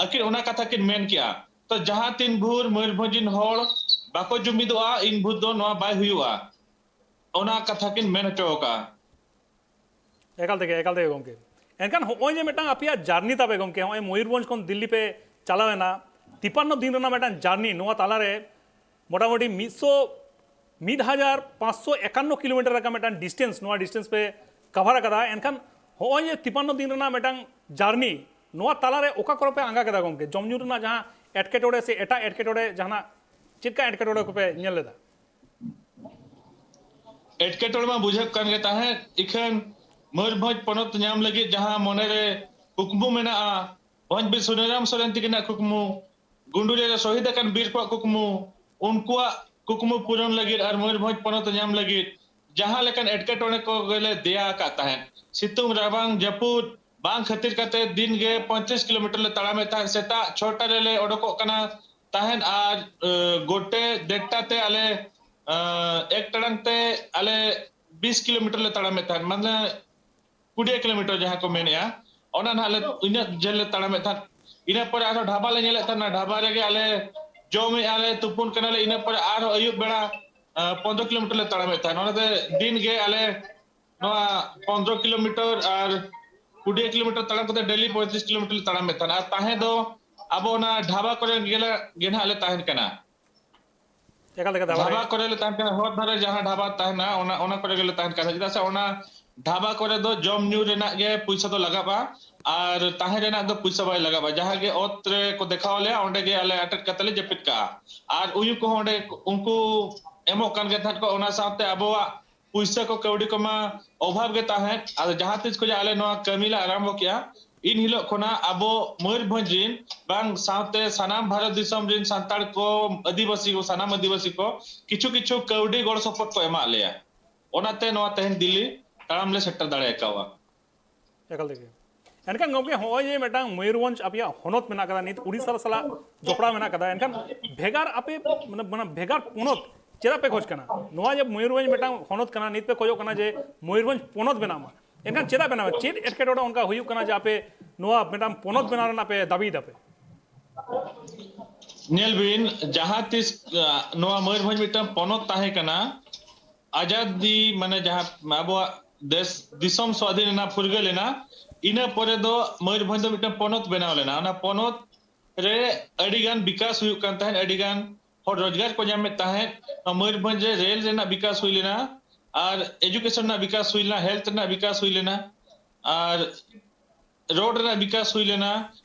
ᱟᱹᱠᱤᱱ ᱚᱱᱟ ᱠᱟᱛᱷᱟ ᱠᱤᱱ ᱢᱮᱱ ᱠᱮᱜᱼᱟ᱾ ᱛᱚ ᱡᱟᱦᱟᱸ ᱛᱤᱱ ᱵᱷᱳᱨ ᱢᱚᱭᱩᱨᱵᱷᱚᱸᱡᱽ ᱨᱤᱱ ᱦᱚᱲ ᱵᱟᱠᱚ ᱡᱩᱢᱤᱫᱚᱜᱼᱟ, ᱤᱱ ᱵᱷᱳᱨ ᱫᱚ ᱱᱚᱣᱟ ᱵᱟᱭ ᱦᱩᱭᱩᱜᱼᱟ, ᱚᱱᱟ ᱠᱟᱛᱷᱟ ᱠᱤᱱ ᱢᱮᱱ ᱦᱚᱪᱚ ᱟᱠᱟᱫᱼᱟ᱾ ᱮᱠᱟᱞ ᱛᱮᱜᱮ, ᱮᱠᱟᱞ ᱛᱮᱜᱮ ᱜᱚᱢᱠᱮ᱾ ᱮᱱᱠᱷᱟᱱ ᱦᱚᱸᱜᱼᱚᱭ ᱡᱮ ᱢᱤᱫᱴᱟᱝ ᱟᱯᱮᱭᱟᱜ ᱡᱟᱨᱱᱤ ᱛᱟᱯᱮ ᱜᱚᱢᱠᱮ, ᱦᱚᱸᱜᱼᱚᱭ ᱢᱚᱭᱩᱨᱵᱷᱚᱸᱡᱽ ᱠᱷᱚᱱ ᱫᱤᱞᱞᱤ ᱯᱮ ᱪᱟᱞᱟᱣ ᱮᱱᱟ, ᱛᱤᱯᱟᱱᱱᱚ ᱫᱤᱱ ᱨᱮᱱᱟᱜ ᱢᱤᱫᱴᱟᱝ ᱡᱟᱨᱱᱤ, ᱱᱚᱣᱟ ᱛᱟᱞᱟᱨᱮ ᱢᱚᱴᱟᱢᱩᱴᱤ ᱢᱤᱫ ᱥᱚ, ᱢᱤᱫ ᱦᱟᱡᱟᱨ ᱯᱟᱸᱪᱥᱚ ᱮᱠᱟᱱᱱᱚ ᱠᱤᱞᱳᱢᱤᱴᱟᱨ ᱞᱮᱠᱟ ᱢᱤᱫᱴᱟᱝ ᱰᱤᱥᱴᱮᱱᱥ, ᱱᱚᱣᱟ ᱰᱤᱥᱴᱮᱱᱥ ᱯᱮ ᱠᱟᱵᱷᱟᱨ ᱟᱠᱟᱫᱟ᱾ ᱮᱱᱠᱷᱟᱱ ᱦᱚᱸᱜᱼᱚᱭ ᱡᱮ ᱛᱤᱯᱟᱱᱱᱚ ᱫᱤᱱ ᱨᱮᱱᱟᱜ ᱢᱤᱫᱴᱟᱝ ᱡᱟᱨᱱᱤ, ᱱᱚᱣᱟ ᱛᱟᱞᱟᱨᱮ ᱚᱠᱟ ᱠᱚᱨᱮ ᱯᱮ ᱟᱸᱜᱟ ᱠᱮᱫᱟ ᱜᱚᱢᱠᱮ? ᱡᱚᱢ ᱧᱩ ᱨᱮᱱᱟᱜ ᱡᱟᱦᱟᱸ ᱮᱴᱠᱮᱴᱚᱬᱮ ᱥᱮ ᱮᱴᱟᱜ ᱮᱴᱠᱮᱴᱚᱬᱮ ᱡᱟᱦᱟᱱᱟᱜ ᱪᱮᱫ ᱞᱮᱠᱟ ᱮᱴᱠᱮᱴᱚᱬᱮ ᱠᱚᱯᱮ ᱧᱮᱞ ᱞᱮᱫᱟ? ᱮᱴᱠᱮᱴᱚᱬᱮ ᱢᱟ ᱵᱩᱡᱷᱟᱹᱜ ᱠᱟᱱ ᱜᱮ ᱛᱟᱦᱮᱸᱫ, ᱤᱠᱷᱟᱹᱱ ᱢᱚᱭᱩᱨᱵᱷᱚᱸᱡᱽ ᱯᱚᱱᱚᱛ ᱧᱟᱢ ᱞᱟᱹᱜᱤᱫ ᱡᱟᱦᱟᱸ ᱢᱚᱱᱮᱨᱮ ᱠᱩᱠᱢᱩ ᱢᱮᱱᱟᱜᱼᱟ, ᱵᱷᱚᱸᱡᱽ ᱵᱤᱨ ᱥᱩᱱᱟᱹᱨᱟᱢ ᱥᱚᱨᱮᱱ ᱛᱤᱠᱤᱱᱟᱜ ᱠᱩᱠᱢᱩ, ᱜᱩᱸᱰᱩᱨᱤ ᱨᱮ ᱥᱚᱦᱤᱫ ᱟᱠᱟᱱ ᱵᱤᱨ ᱠᱚᱣᱟᱜ ᱠᱩᱠᱢᱩ, ᱩᱱᱠᱩᱣᱟᱜ ᱠᱩᱠᱢᱩ ᱯᱩᱨᱚᱱ ᱞᱟᱹᱜᱤᱫ ᱟᱨ ᱢᱚᱭᱩᱨᱵᱷᱚᱸᱡᱽ ᱯᱚᱱᱚᱛ ᱧᱟᱢ ᱞᱟᱹᱜᱤᱫ ᱡᱟᱦᱟᱸ ᱞᱮᱠᱟᱱ ᱮᱴᱠᱮᱴᱚᱬᱮ ᱠᱚ ᱜᱮᱞᱮ ᱫᱮᱭᱟ ᱟᱠᱟᱫ ᱛᱟᱦᱮᱸᱫ᱾ ᱥᱤᱛᱩᱝ, ᱨᱟᱵᱟᱝ, ᱡᱟᱹᱯᱩᱫ ᱵᱟᱝ ᱠᱷᱟᱹᱛᱤᱨ ᱠᱟᱛᱮ ᱫᱤᱱ ᱜᱮ ᱯᱚᱸᱭᱛᱨᱤᱥ ᱠᱤᱞᱳᱢᱤᱴᱟᱨ ᱞᱮ ᱛᱟᱲᱟᱢᱮᱫ ᱛᱟᱦᱮᱸᱫ᱾ ᱥᱮᱛᱟᱜ ᱪᱷᱚᱴᱟ ᱨᱮᱞᱮ ᱚᱰᱚᱠᱚᱜ ᱠᱟᱱᱟ ᱛᱟᱦᱮᱸᱫ ᱟᱨ, ᱮ, ᱜᱚᱴᱮ ᱰᱮᱴᱴᱟ ᱛᱮ ᱟᱞᱮ, ᱮ, ᱮᱠ ᱴᱟᱲᱟᱝ ᱛᱮ ᱟᱞᱮ ᱵᱤᱥ ᱠᱤᱞᱳᱢᱤᱴᱟᱨ ᱞᱮ ᱛᱟᱲᱟᱢᱮᱫ ᱛᱟᱦᱮᱸᱫ, ᱢᱟᱱᱮ ᱠᱩᱲᱤ ᱠᱤᱞᱳᱢᱤᱴᱟᱨ ᱡᱟᱦᱟᱸ ᱠᱚ ᱢᱮᱱᱮᱜᱼᱟ, ᱚᱱᱟ ᱱᱟᱦᱟᱜ ᱞᱮ, ᱤᱱᱟᱹᱜ ᱡᱷᱟᱹᱞ ᱞᱮ ᱛᱟᱲᱟᱢᱮᱫ ᱛᱟᱦᱮᱸᱫ᱾ ᱤᱱᱟᱹ ᱯᱚᱨᱮ ᱟᱨᱦᱚᱸ ᱰᱷᱟᱵᱟ ᱞᱮ ᱧᱮᱞᱮᱫ ᱛᱟᱦᱮᱸᱫ, ᱚᱱᱟ ᱰᱷᱟᱵᱟ ᱨᱮᱜᱮ ᱟᱞᱮ ᱡᱚᱢᱮᱜᱼᱟ ᱞᱮ, ᱛᱩᱯᱩᱱ ᱠᱟᱱᱟᱞᱮ, ᱤᱱᱟᱹ ᱯᱚᱨᱮ ᱟᱨᱦᱚᱸ ᱟᱹᱭᱩᱵ ᱵᱮᱲᱟ, ᱮ, ᱯᱚᱱᱫᱽᱨᱚ ᱠᱤᱞᱳᱢᱤᱴᱟᱨ ᱞᱮ ᱛᱟᱲᱟᱢᱮᱫ ᱛᱟᱦᱮᱸᱫ᱾ ᱚᱱᱟᱛᱮ ᱫᱤᱱ ᱜᱮ ᱟᱞᱮ ᱱᱚᱣᱟ ᱯᱚᱱᱫᱽᱨᱚ ᱠᱤᱞᱳᱢᱤᱴᱟᱨ ᱟᱨ ᱠᱩᱲᱤ ᱠᱤᱞᱳᱢᱤᱴᱟᱨ ᱛᱟᱲᱟᱢ ᱠᱟᱛᱮ ᱰᱮᱞᱤ ᱯᱚᱸᱭᱛᱨᱤᱥ ᱠᱤᱞᱳᱢᱤᱴᱟᱨ ᱞᱮ ᱛᱟᱲᱟᱢᱮᱫ ᱛᱟᱦᱮᱸᱫ᱾ ᱟᱨ ᱛᱟᱦᱮᱸ ᱫᱚ ᱟᱵᱚ ᱚᱱᱟ ᱰᱷᱟᱵᱟ ᱠᱚᱨᱮ ᱜᱮᱞᱮ, ᱜᱮ ᱱᱟᱦᱟᱜ ᱞᱮ ᱛᱟᱦᱮᱱ ᱠᱟᱱᱟ᱾ ᱮᱠᱟᱞ ᱮᱠᱟᱞ ᱰᱷᱟᱵᱟ ᱰᱷᱟᱵᱟ ᱨᱮ᱾ ᱠᱚᱨᱮ ᱞᱮ ᱛᱟᱦᱮᱱ ᱠᱟᱱᱟ, ᱦᱚᱨ ᱫᱷᱟᱨᱮ ᱡᱟᱦᱟᱸ ᱰᱷᱟᱵᱟ ᱛᱟᱦᱮᱱᱟ, ᱚᱱᱟ, ᱚᱱᱟ ᱠᱚᱨᱮ ᱜᱮᱞᱮ ᱛᱟᱦᱮᱱ ᱠᱟᱱᱟ, ᱪᱮᱫᱟᱜ ᱥᱮ ᱚᱱᱟ ᱰᱷᱟᱵᱟ ᱠᱚᱨᱮ ᱫᱚ ᱡᱚᱢ ᱧᱩ ᱨᱮᱱᱟᱜ ᱜᱮ ᱯᱩᱭᱥᱟᱹ ᱫᱚ ᱞᱟᱜᱟᱜᱼᱟ, ᱟᱨ ᱛᱟᱦᱮᱸ ᱨᱮᱱᱟᱜ ᱫᱚ ᱯᱩᱭᱥᱟᱹ ᱵᱟᱭ ᱞᱟᱜᱟᱜᱼᱟ᱾ ᱡᱟᱦᱟᱸ ᱜᱮ ᱚᱛ ᱨᱮ ᱠᱚ ᱫᱮᱠᱷᱟᱣ ᱞᱮᱭᱟ, ᱚᱸᱰᱮ ᱜᱮ ᱟᱞᱮ ᱟᱴᱮᱫ ᱠᱟᱛᱮ ᱞᱮ ᱡᱟᱹᱯᱤᱫ ᱠᱟᱜᱼᱟ᱾ ᱟᱨ ᱩᱭᱩ ᱠᱚᱦᱚᱸ ᱚᱸᱰᱮ ᱩᱱᱠᱩ ᱮᱢᱚᱜ ᱠᱟᱱ ᱜᱮ ᱛᱟᱦᱮᱸᱫ ᱠᱚ᱾ ᱚᱱᱟ ᱥᱟᱶᱛᱮ ᱟᱵᱚᱣᱟᱜ ᱯᱩᱭᱥᱟᱹ ᱠᱚ, ᱠᱟᱹᱣᱰᱤ ᱠᱚᱢᱟ ᱚᱵᱷᱟᱵ ᱜᱮ ᱛᱟᱦᱮᱸᱫ᱾ ᱟᱫᱚ ᱡᱟᱦᱟᱸ ᱛᱤᱥ ᱠᱷᱚᱱᱟᱜ ᱟᱞᱮ ᱱᱚᱣᱟ ᱠᱟᱹᱢᱤ ᱞᱮ ᱟᱨᱟᱢᱵᱷᱚ ᱠᱮᱜᱼᱟ, ᱤᱱ ᱦᱤᱞᱳᱜ ᱠᱷᱚᱱᱟᱜ ᱟᱵᱚ ᱢᱚᱭᱩᱨᱵᱷᱚᱸᱡᱽ ᱨᱤᱱ ᱵᱟᱝ ᱥᱟᱶᱛᱮ ᱥᱟᱱᱟᱢ ᱵᱷᱟᱨᱚᱛ ᱫᱤᱥᱚᱢ ᱨᱤᱱ ᱥᱟᱱᱛᱟᱲ ᱠᱚ, ᱟᱹᱫᱤᱵᱟᱹᱥᱤ ᱠᱚ, ᱥᱟᱱᱟᱢ ᱟᱹᱫᱤᱵᱟᱹᱥᱤ ᱠᱚ ᱠᱤᱪᱷᱩ ᱠᱤᱪᱷᱩ ᱠᱟᱹᱣᱰᱤ ᱜᱚᱲᱚ ᱥᱚᱯᱚᱦᱚᱫ ᱠᱚ ᱮᱢᱟᱜ ᱞᱮᱭᱟ᱾ ᱚᱱᱟᱛᱮ ᱱᱚᱣᱟ ᱛᱮᱦᱮᱧ ᱫᱤᱞᱞᱤ ᱛᱟᱲᱟᱢ ᱞᱮ ᱥᱮᱴᱮᱨ ᱫᱟᱲᱮ ᱟᱠᱟᱣᱟ᱾ ᱮᱠᱟᱞ ᱛᱮᱜᱮ᱾ ᱮᱱᱠᱷᱟᱱ ᱜᱚᱢᱠᱮ, ᱦᱚᱸᱜᱼᱚᱭ ᱡᱮ ᱢᱤᱫᱴᱟᱝ ᱢᱚᱭᱩᱨᱵᱷᱚᱸᱡᱽ ᱟᱯᱮᱭᱟᱜ ᱦᱚᱱᱚᱛ ᱢᱮᱱᱟᱜ ᱠᱟᱫᱟ, ᱱᱤᱛ ᱩᱲᱤᱥᱥᱟ ᱥᱟᱞᱟᱜ ᱡᱚᱯᱲᱟᱣ ᱢᱮᱱᱟᱜ ᱠᱟᱫᱟ, ᱮᱱᱠᱷᱟᱱ ᱵᱷᱮᱜᱟᱨ ᱟᱯᱮ, ᱢᱟᱱᱮ, ᱢᱟᱱᱮ, ᱵᱷᱮᱜᱟᱨ ᱯᱚᱱᱚᱛ ᱪᱮᱫᱟᱜ ᱯᱮ ᱠᱷᱚᱡᱽ ᱠᱟᱱᱟ? ᱱᱚᱣᱟ ᱡᱮ ᱢᱚᱭᱩᱨᱵᱷᱚᱸᱡᱽ ᱢᱤᱫᱴᱟᱝ ᱦᱚᱱᱚᱛ ᱠᱟᱱᱟ, ᱱᱤᱛ ᱯᱮ ᱠᱷᱚᱡᱚᱜ ᱠᱟᱱᱟ ᱡᱮ ᱢᱚᱭᱩᱨᱵᱷᱚᱸᱡᱽ ᱯᱚᱱᱚᱛ ᱵᱮᱱᱟᱜ ᱢᱟ, ᱮᱱᱠᱷᱟᱱ ᱪᱮᱫᱟᱜ ᱵᱮᱱᱟᱣ? ᱪᱮᱫ ᱮᱴᱠᱮᱴᱚᱬᱮ ᱚᱱᱠᱟ ᱦᱩᱭᱩᱜ ᱠᱟᱱᱟ ᱡᱮ ᱟᱯᱮ ᱱᱚᱣᱟ ᱢᱤᱫᱴᱟᱝ ᱯᱚᱱᱚᱛ ᱵᱮᱱᱟᱣ ᱨᱮᱱᱟᱜ ᱯᱮ ᱫᱟᱹᱵᱤᱭ ᱫᱟᱯᱮ? ᱧᱮᱞ ᱵᱤᱱ, ᱡᱟᱦᱟᱸ ᱛᱤᱥ ᱟᱸ, ᱱᱚᱣᱟ ᱢᱚᱭᱩᱨᱵᱷᱚᱸᱡᱽ ᱢᱤᱫᱴᱟᱝ ᱯᱚᱱᱚᱛ ᱛᱟᱦᱮᱸ ᱠᱟᱱᱟ, ᱟᱡᱟᱫᱤ, ᱢᱟᱱᱮ, ᱡᱟᱦᱟᱸ ᱟᱵᱚᱣᱟᱜ ᱫᱮᱥ ᱫᱤᱥᱚᱢ ᱥᱣᱟᱫᱷᱤᱱ ᱮᱱᱟ, ᱯᱷᱩᱨᱜᱟᱹᱞ ᱮᱱᱟ, ᱤᱱᱟᱹ ᱯᱚᱨᱮ ᱫᱚ ᱢᱚᱭᱩᱨᱵᱷᱚᱸᱡᱽ ᱫᱚ ᱢᱤᱫᱴᱟᱝ ᱯᱚᱱᱚᱛ ᱵᱮᱱᱟᱣ ᱞᱮᱱᱟ᱾ ᱚᱱᱟ ᱯᱚᱱᱚᱛ ᱨᱮ ᱟᱹᱰᱤ ᱜᱟᱱ ᱵᱤᱠᱟᱥ ᱦᱩᱭᱩᱜ ᱠᱟᱱ ᱛᱟᱦᱮᱸᱫ, ᱟᱹᱰᱤ ᱜᱟᱱ ᱦᱚᱲ ᱨᱳᱡᱽᱜᱟᱨ ᱠᱚ ᱧᱟᱢᱮᱫ ᱛᱟᱦᱮᱸᱫ᱾ ᱱᱚᱣᱟ ᱢᱚᱭᱩᱨᱵᱷᱚᱸᱡᱽ ᱨᱮ ᱨᱮᱞ ᱨᱮᱱᱟᱜ ᱵᱤᱠᱟᱥ ᱦᱩᱭ ᱞᱮᱱᱟ, ᱟᱨ ᱮᱡᱩᱠᱮᱥᱚᱱ ᱨᱮᱱᱟᱜ ᱵᱤᱠᱟᱥ ᱦᱩᱭ ᱞᱮᱱᱟ, ᱦᱮᱞᱛᱷ ᱨᱮᱱᱟᱜ ᱵᱤᱠᱟᱥ ᱦᱩᱭ ᱞᱮᱱᱟ, ᱟᱨ ᱨᱳᱰ ᱨᱮᱱᱟᱜ ᱵᱤᱠᱟᱥ ᱦᱩᱭ ᱞᱮᱱᱟ,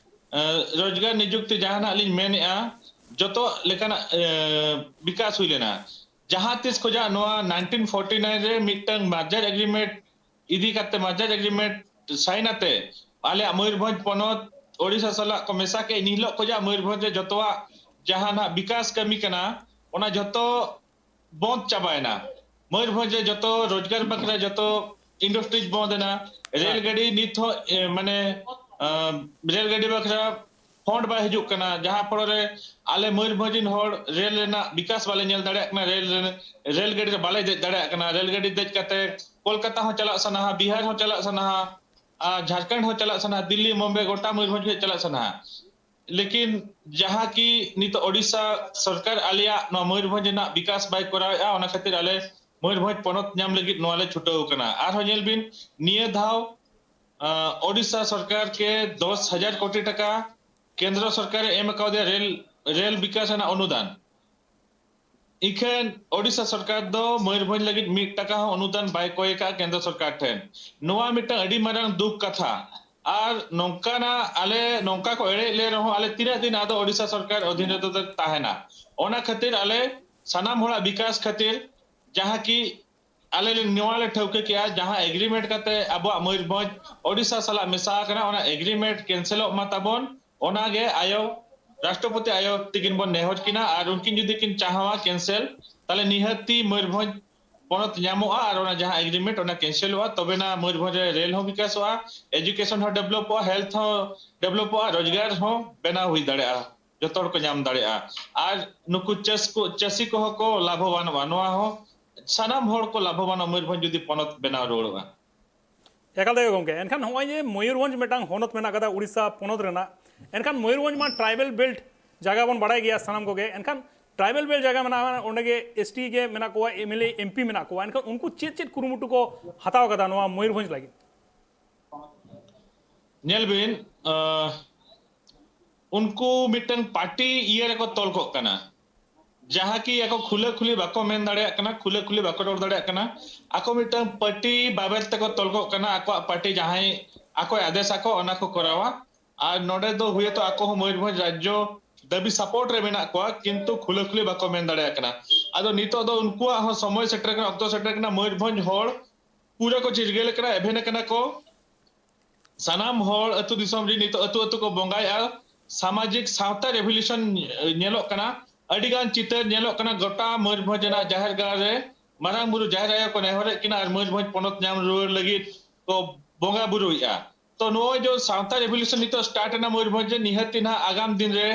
ᱮ, ᱨᱳᱡᱽᱜᱟᱨ ᱱᱤᱡᱩᱠᱛᱤ ᱡᱟᱦᱟᱱᱟᱜ ᱞᱤᱧ ᱢᱮᱱᱮᱫᱼᱟ, ᱡᱚᱛᱚ ᱞᱮᱠᱟᱱᱟᱜ, ᱮ, ᱵᱤᱠᱟᱥ ᱦᱩᱭ ᱞᱮᱱᱟ᱾ ᱡᱟᱦᱟᱸ ᱛᱤᱥ ᱠᱷᱚᱱᱟᱜ ᱱᱚᱣᱟ ᱱᱟᱭᱤᱱᱴᱤᱱ ᱯᱷᱳᱨᱴᱤ ᱱᱟᱭᱤᱱ ᱨᱮ ᱢᱤᱫᱴᱟᱝ merger agreement ᱤᱫᱤ ᱠᱟᱛᱮ, merger agreement sign ᱟᱛᱮ ᱟᱞᱮᱭᱟᱜ ᱢᱚᱭᱩᱨᱵᱷᱚᱸᱡᱽ ᱯᱚᱱᱚᱛ ᱳᱰᱤᱥᱟ ᱥᱟᱞᱟᱜ ᱠᱚ ᱢᱮᱥᱟ ᱠᱮᱫ, ᱮᱱ ᱦᱤᱞᱳᱜ ᱠᱷᱚᱱᱟᱜ ᱢᱚᱭᱩᱨᱵᱷᱚᱸᱡᱽ ᱨᱮ ᱡᱚᱛᱚᱣᱟᱜ ᱡᱟᱦᱟᱱᱟᱜ ᱵᱤᱠᱟᱥ ᱠᱟᱹᱢᱤ ᱠᱟᱱᱟ, ᱚᱱᱟ ᱡᱚᱛᱚ ᱵᱚᱱᱫ ᱪᱟᱵᱟᱭᱮᱱᱟ᱾ ᱢᱚᱭᱩᱨᱵᱷᱚᱸᱡᱽ ᱨᱮ ᱡᱚᱛᱚ ᱨᱳᱡᱽᱜᱟᱨ ᱵᱟᱠᱷᱨᱟ ᱡᱚᱛᱚ ᱤᱱᱰᱟᱥᱴᱨᱤᱡᱽ ᱵᱚᱱᱫ ᱮᱱᱟ᱾ ᱨᱮᱞ ᱜᱟᱹᱰᱤ ᱱᱤᱛ ᱦᱚᱸ, ᱮ, ᱢᱟᱱᱮ, ᱟᱸ, ᱨᱮᱞ ᱜᱟᱹᱰᱤ ᱵᱟᱠᱷᱨᱟ ᱯᱷᱚᱱᱰ ᱵᱟᱭ ᱦᱤᱡᱩᱜ ᱠᱟᱱᱟ, ᱡᱟᱦᱟᱸ ᱯᱷᱚᱞᱚ ᱨᱮ ᱟᱞᱮ ᱢᱚᱭᱩᱨᱵᱷᱚᱸᱡᱽ ᱨᱮᱱ ᱦᱚᱲ ᱨᱮᱞ ᱨᱮᱱᱟᱜ ᱵᱤᱠᱟᱥ ᱵᱟᱞᱮ ᱧᱮᱞ ᱫᱟᱲᱮᱭᱟᱜ ᱠᱟᱱᱟ᱾ ᱨᱮᱞ ᱨᱮ, ᱨᱮᱞ ᱜᱟᱹᱰᱤ ᱨᱮ ᱵᱟᱞᱮ ᱫᱮᱡ ᱫᱟᱲᱮᱭᱟᱜ ᱠᱟᱱᱟ᱾ ᱨᱮᱞ ᱜᱟᱹᱰᱤ ᱫᱮᱡ ᱠᱟᱛᱮ ᱠᱳᱞᱠᱟᱛᱟ ᱦᱚᱸ ᱪᱟᱞᱟᱜ ᱥᱟᱱᱟᱣᱟ, ᱵᱤᱦᱟᱨ ᱦᱚᱸ ᱪᱟᱞᱟᱜ ᱥᱟᱱᱟᱣᱟ, ᱟᱨ ᱡᱷᱟᱲᱠᱷᱚᱸᱰ ᱦᱚᱸ ᱪᱟᱞᱟᱜ ᱥᱟᱱᱟᱣᱟ, ᱫᱤᱞᱞᱤ, ᱢᱩᱢᱵᱟᱭ, ᱜᱚᱴᱟ ᱢᱚᱭᱩᱨᱵᱷᱚᱸᱡᱽ ᱜᱮ ᱪᱟᱞᱟᱜ ᱥᱟᱱᱟᱣᱟ᱾ ᱞᱮᱠᱤᱱ ᱡᱟᱦᱟᱸ ᱠᱤ ᱱᱤᱛᱚᱜ ᱳᱰᱤᱥᱟ ᱥᱚᱨᱠᱟᱨ ᱟᱞᱮᱭᱟᱜ ᱱᱚᱣᱟ ᱢᱚᱭᱩᱨᱵᱷᱚᱸᱡᱽ ᱨᱮᱱᱟᱜ ᱵᱤᱠᱟᱥ ᱵᱟᱭ ᱠᱚᱨᱟᱣᱮᱫᱼᱟ, ᱚᱱᱟ ᱠᱷᱟᱹᱛᱤᱨ ᱟᱞᱮ ᱢᱚᱭᱩᱨᱵᱷᱚᱸᱡᱽ ᱯᱚᱱᱚᱛ ᱧᱟᱢ ᱞᱟᱹᱜᱤᱫ ᱱᱚᱣᱟ ᱞᱮ ᱪᱷᱩᱴᱟᱹᱣ ᱠᱟᱱᱟ᱾ ᱟᱨᱦᱚᱸ ᱧᱮᱞ ᱵᱤᱱ, ᱱᱤᱭᱟᱹ ᱫᱷᱟᱣ, ᱟᱸ, ᱳᱰᱤᱥᱟ ᱥᱚᱨᱠᱟᱨ ᱠᱮ ᱫᱚᱥ ᱦᱟᱡᱟᱨ ᱠᱳᱴᱤ ᱴᱟᱠᱟ ᱠᱮᱱᱫᱨᱚ ᱥᱚᱨᱠᱟᱨᱮ ᱮᱢ ᱠᱟᱣᱫᱮᱭᱟ ᱨᱮᱞ, ᱨᱮᱞ ᱵᱤᱠᱟᱥ ᱨᱮᱱᱟᱜ ᱚᱱᱩᱫᱟᱱ᱾ ᱤᱠᱷᱟᱹᱱ ᱳᱰᱤᱥᱟ ᱥᱚᱨᱠᱟᱨ ᱫᱚ ᱢᱚᱭᱩᱨᱵᱷᱚᱸᱡᱽ ᱞᱟᱹᱜᱤᱫ ᱢᱤᱫ ᱴᱟᱠᱟ ᱦᱚᱸ ᱚᱱᱩᱫᱟᱱ ᱵᱟᱭ ᱠᱚᱭ ᱟᱠᱟᱫ ᱠᱮᱱᱫᱨᱚ ᱥᱚᱨᱠᱟᱨ ᱴᱷᱮᱱ᱾ ᱱᱚᱣᱟ ᱢᱤᱫᱴᱟᱝ ᱟᱹᱰᱤ ᱢᱟᱨᱟᱝ ᱫᱩᱠ ᱠᱟᱛᱷᱟ᱾ ᱟᱨ ᱱᱚᱝᱠᱟᱱᱟᱜ ᱟᱞᱮ ᱱᱚᱝᱠᱟ ᱠᱚ ᱮᱲᱮᱭᱮᱫ ᱞᱮ ᱨᱮᱦᱚᱸ ᱟᱞᱮ ᱛᱤᱱᱟᱹᱜ ᱫᱤᱱ ᱟᱫᱚ ᱳᱰᱤᱥᱟ ᱥᱚᱨᱠᱟᱨ ᱚᱫᱷᱤᱱ ᱨᱮᱫᱚ ᱞᱮ ᱛᱟᱦᱮᱱᱟ? ᱚᱱᱟ ᱠᱷᱟᱹᱛᱤᱨ ᱟᱞᱮ ᱥᱟᱱᱟᱢ ᱦᱚᱲᱟᱜ ᱵᱤᱠᱟᱥ ᱠᱷᱟᱹᱛᱤᱨ ᱡᱟᱦᱟᱸ ᱠᱤ ᱟᱞᱮ ᱞᱮ ᱱᱚᱣᱟ ᱞᱮ ᱴᱷᱟᱹᱣᱠᱟᱹ ᱠᱮᱜᱼᱟ, ᱡᱟᱦᱟᱸ ᱮᱜᱽᱨᱤᱢᱮᱱᱴ ᱠᱟᱛᱮ ᱟᱵᱚᱣᱟᱜ ᱢᱚᱭᱩᱨᱵᱷᱚᱸᱡᱽ ᱳᱰᱤᱥᱟ ᱥᱟᱞᱟᱜ ᱢᱮᱥᱟ ᱟᱠᱟᱱᱟ, ᱚᱱᱟ ᱮᱜᱽᱨᱤᱢᱮᱱᱴ ᱠᱮᱱᱥᱮᱞᱚᱜ ᱢᱟ ᱛᱟᱵᱚᱱ᱾ ᱚᱱᱟᱜᱮ ᱟᱭᱳ, ᱨᱟᱥᱴᱨᱚᱯᱚᱛᱤ ᱟᱭᱳ ᱛᱤᱠᱤᱱ ᱵᱚᱱ ᱱᱮᱦᱚᱨ ᱠᱤᱱᱟ᱾ ᱟᱨ ᱩᱱᱠᱤᱱ ᱡᱩᱫᱤ ᱠᱤᱱ ᱪᱟᱦᱟᱣᱟ ᱠᱮᱱᱥᱮᱞ, ᱛᱟᱦᱞᱮ ᱱᱤᱦᱟᱹᱛᱤ ᱢᱚᱭᱩᱨᱵᱷᱚᱸᱡᱽ ᱯᱚᱱᱚᱛ ᱧᱟᱢᱚᱜᱼᱟ᱾ ᱟᱨ ᱚᱱᱟ ᱡᱟᱦᱟᱸ ᱮᱜᱽᱨᱤᱢᱮᱱᱴ, ᱚᱱᱟ ᱠᱮᱱᱥᱮᱞᱚᱜᱼᱟ᱾ ᱛᱚᱵᱮᱱᱟ ᱢᱚᱭᱩᱨᱵᱷᱚᱸᱡᱽ ᱨᱮ ᱨᱮᱞ ᱦᱚᱸ ᱵᱤᱠᱟᱥᱚᱜᱼᱟ, ᱮᱡᱩᱠᱮᱥᱚᱱ ᱦᱚᱸ ᱰᱮᱵᱷᱞᱚᱯᱚᱜᱼᱟ, ᱦᱮᱞᱛᱷ ᱦᱚᱸ ᱰᱮᱵᱷᱞᱚᱯᱚᱜᱼᱟ, ᱨᱳᱡᱽᱜᱟᱨ ᱦᱚᱸ ᱵᱮᱱᱟᱣ ᱦᱩᱭ ᱫᱟᱲᱮᱭᱟᱜᱼᱟ, ᱡᱚᱛᱚ ᱦᱚᱲ ᱠᱚ ᱧᱟᱢ ᱫᱟᱲᱮᱭᱟᱜᱼᱟ᱾ ᱟᱨ ᱱᱩᱠᱩ ᱪᱟᱥ ᱠᱚ, ᱪᱟᱹᱥᱤ ᱠᱚᱦᱚᱸ ᱠᱚ ᱞᱟᱵᱷᱚᱵᱟᱱᱚᱜᱼᱟ᱾ ᱱᱚᱣᱟ ᱦᱚᱸ ᱥᱟᱱᱟᱢ ᱦᱚᱲ ᱠᱚ ᱞᱟᱵᱷᱚᱵᱟᱱᱚᱜᱼᱟ ᱢᱚᱭᱩᱨᱵᱷᱚᱸᱡᱽ ᱡᱩᱫᱤ ᱯᱚᱱᱚᱛ ᱵᱮᱱᱟᱣ ᱨᱩᱣᱟᱹᱲᱚᱜᱼᱟ᱾ ᱮᱠᱟᱞ ᱛᱮᱜᱮ ᱜᱚᱢᱠᱮ, ᱮᱱᱠᱷᱟᱱ ᱱᱚᱜᱼᱚᱭ ᱡᱮ ᱢᱚᱭᱩᱨᱵᱷᱚᱸᱡᱽ ᱢᱤᱫᱴᱟᱝ ᱦᱚᱱᱚᱛ ᱢᱮᱱᱟᱜ ᱠᱟᱫᱟ ᱩᱲᱤᱥᱥᱟ ᱯᱚᱱᱚᱛ ᱨᱮᱱᱟᱜ, ᱮᱱᱠᱷᱟᱱ ᱢᱚᱭᱩᱨᱵᱷᱚᱸᱡᱽ ᱢᱟ ᱴᱨᱟᱭᱵᱮᱞ ᱵᱮᱞᱴ ᱡᱟᱭᱜᱟ ᱵᱚᱱ ᱵᱟᱲᱟᱭ ᱜᱮᱭᱟ ᱥᱟᱱᱟᱢ ᱠᱚᱜᱮ᱾ ᱮᱱᱠᱷᱟᱱ ᱴᱨᱟᱭᱵᱮᱞ ᱵᱮᱞᱴ ᱡᱟᱭᱜᱟ ᱢᱮᱱᱟᱜᱼᱟ, ᱚᱸᱰᱮ ᱜᱮ ᱮᱥ ᱴᱤ ᱜᱮ ᱢᱮᱱᱟᱜ ᱠᱚᱣᱟ, M L A, M P ᱢᱮᱱᱟᱜ ᱠᱚᱣᱟ, ᱮᱱᱠᱷᱟᱱ ᱩᱱᱠᱩ ᱪᱮᱫ ᱪᱮᱫ ᱠᱩᱨᱩᱢᱩᱴᱩ ᱠᱚ ᱦᱟᱛᱟᱣ ᱠᱟᱫᱟ ᱱᱚᱣᱟ ᱢᱚᱭᱩᱨᱵᱷᱚᱸᱡᱽ ᱞᱟᱹᱜᱤᱫ? ᱧᱮᱞ ᱵᱤᱱ, ᱟᱸ, ᱩᱱᱠᱩ ᱢᱤᱫᱴᱟᱝ ᱯᱟᱨᱴᱤ ᱤᱭᱟᱹ ᱨᱮᱠᱚ ᱛᱚᱞ ᱠᱚᱜ ᱠᱟᱱᱟ, ᱡᱟᱦᱟᱸ ᱠᱤ ᱟᱠᱚ ᱠᱷᱩᱞᱟᱹ ᱠᱷᱩᱞᱤ ᱵᱟᱠᱚ ᱢᱮᱱ ᱫᱟᱲᱮᱭᱟᱜ ᱠᱟᱱᱟ, ᱠᱷᱩᱞᱟᱹ ᱠᱷᱩᱞᱤ ᱵᱟᱠᱚ ᱨᱚᱲ ᱫᱟᱲᱮᱭᱟᱜ ᱠᱟᱱᱟ᱾ ᱟᱠᱚ ᱢᱤᱫᱴᱟᱝ ᱯᱟᱨᱴᱤ ᱵᱟᱵᱮᱨ ᱛᱮᱠᱚ ᱛᱚᱞ ᱠᱚᱜ ᱠᱟᱱᱟ, ᱟᱠᱚᱣᱟᱜ ᱯᱟᱨᱴᱤ ᱡᱟᱦᱟᱸᱭ ᱟᱠᱚᱭ ᱟᱫᱮᱥ ᱟᱠᱚ, ᱚᱱᱟ ᱠᱚ ᱠᱚᱨᱟᱣᱟ᱾ ᱟᱨ ᱱᱚᱰᱮ ᱫᱚ ᱦᱩᱭᱛᱚ ᱟᱠᱚ ᱦᱚᱸ ᱢᱚᱭᱩᱨᱵᱷᱚᱸᱡᱽ ᱨᱟᱡᱽᱡᱚ ᱫᱟᱹᱵᱤ ᱥᱟᱯᱳᱨᱴ ᱨᱮ ᱢᱮᱱᱟᱜ ᱠᱚᱣᱟ, ᱠᱤᱱᱛᱩ ᱠᱷᱩᱞᱟᱹ ᱠᱷᱩᱞᱤ ᱵᱟᱠᱚ ᱢᱮᱱ ᱫᱟᱲᱮᱭᱟᱜ ᱠᱟᱱᱟ᱾ ᱟᱫᱚ ᱱᱤᱛᱚᱜ ᱫᱚ ᱩᱱᱠᱩᱣᱟᱜ ᱦᱚᱸ ᱥᱚᱢᱚᱭ ᱥᱮᱴᱮᱨ ᱠᱟᱱᱟ, ᱚᱠᱛᱚ ᱥᱮᱴᱮᱨ ᱠᱟᱱᱟ, ᱢᱚᱭᱩᱨᱵᱷᱚᱸᱡᱽ ᱦᱚᱲ ᱯᱩᱨᱟᱹ ᱠᱚ ᱪᱤᱨᱜᱟᱹᱞ ᱟᱠᱟᱱᱟ, ᱮᱵᱷᱮᱱ ᱟᱠᱟᱱᱟ ᱠᱚ᱾ ᱥᱟᱱᱟᱢ ᱦᱚᱲ ᱟᱹᱛᱩ ᱫᱤᱥᱚᱢ ᱨᱮ ᱱᱤᱛᱚᱜ ᱟᱹᱛᱩ ᱟᱹᱛᱩ ᱠᱚ ᱵᱚᱸᱜᱟᱭᱮᱫᱼᱟ᱾ ᱥᱟᱢᱟᱡᱤᱠ ᱥᱟᱶᱛᱟ ᱨᱮᱵᱷᱚᱞᱩᱥᱚᱱ ᱧᱮᱞᱚᱜ ᱠᱟᱱᱟ, ᱟᱹᱰᱤ ᱜᱟᱱ ᱪᱤᱛᱟᱹᱨ ᱧᱮᱞᱚᱜ ᱠᱟᱱᱟ᱾ ᱜᱚᱴᱟ ᱢᱚᱭᱩᱨᱵᱷᱚᱸᱡᱽ ᱨᱮᱱᱟᱜ ᱡᱟᱦᱮᱨ ᱜᱟᱲ ᱨᱮ ᱢᱟᱨᱟᱝ ᱵᱩᱨᱩ ᱡᱟᱦᱮᱨ ᱟᱭᱳ ᱠᱚ ᱱᱮᱦᱚᱨᱮᱫ ᱠᱤᱱᱟ ᱟᱨ ᱢᱚᱭᱩᱨᱵᱷᱚᱸᱡᱽ ᱯᱚᱱᱚᱛ ᱧᱟᱢ ᱨᱩᱣᱟᱹᱲ ᱞᱟᱹᱜᱤᱫ ᱠᱚ ᱵᱚᱸᱜᱟ ᱵᱩᱨᱩᱭᱮᱫᱼᱟ᱾ ᱛᱚ ᱱᱚᱜᱼᱚᱭ ᱡᱮ ᱥᱟᱶᱛᱟ ᱨᱮᱵᱷᱚᱞᱩᱥᱚᱱ ᱱᱤᱛᱚᱜ ᱥᱴᱟᱨᱴ ᱮᱱᱟ ᱢᱚᱭᱩᱨᱵᱷᱚᱸᱡᱽ ᱨᱮ, ᱱᱤᱦᱟᱹᱛ ᱛᱮ ᱱᱟᱦᱟᱜ ᱟᱜᱟᱢ ᱫᱤᱱ ᱨᱮ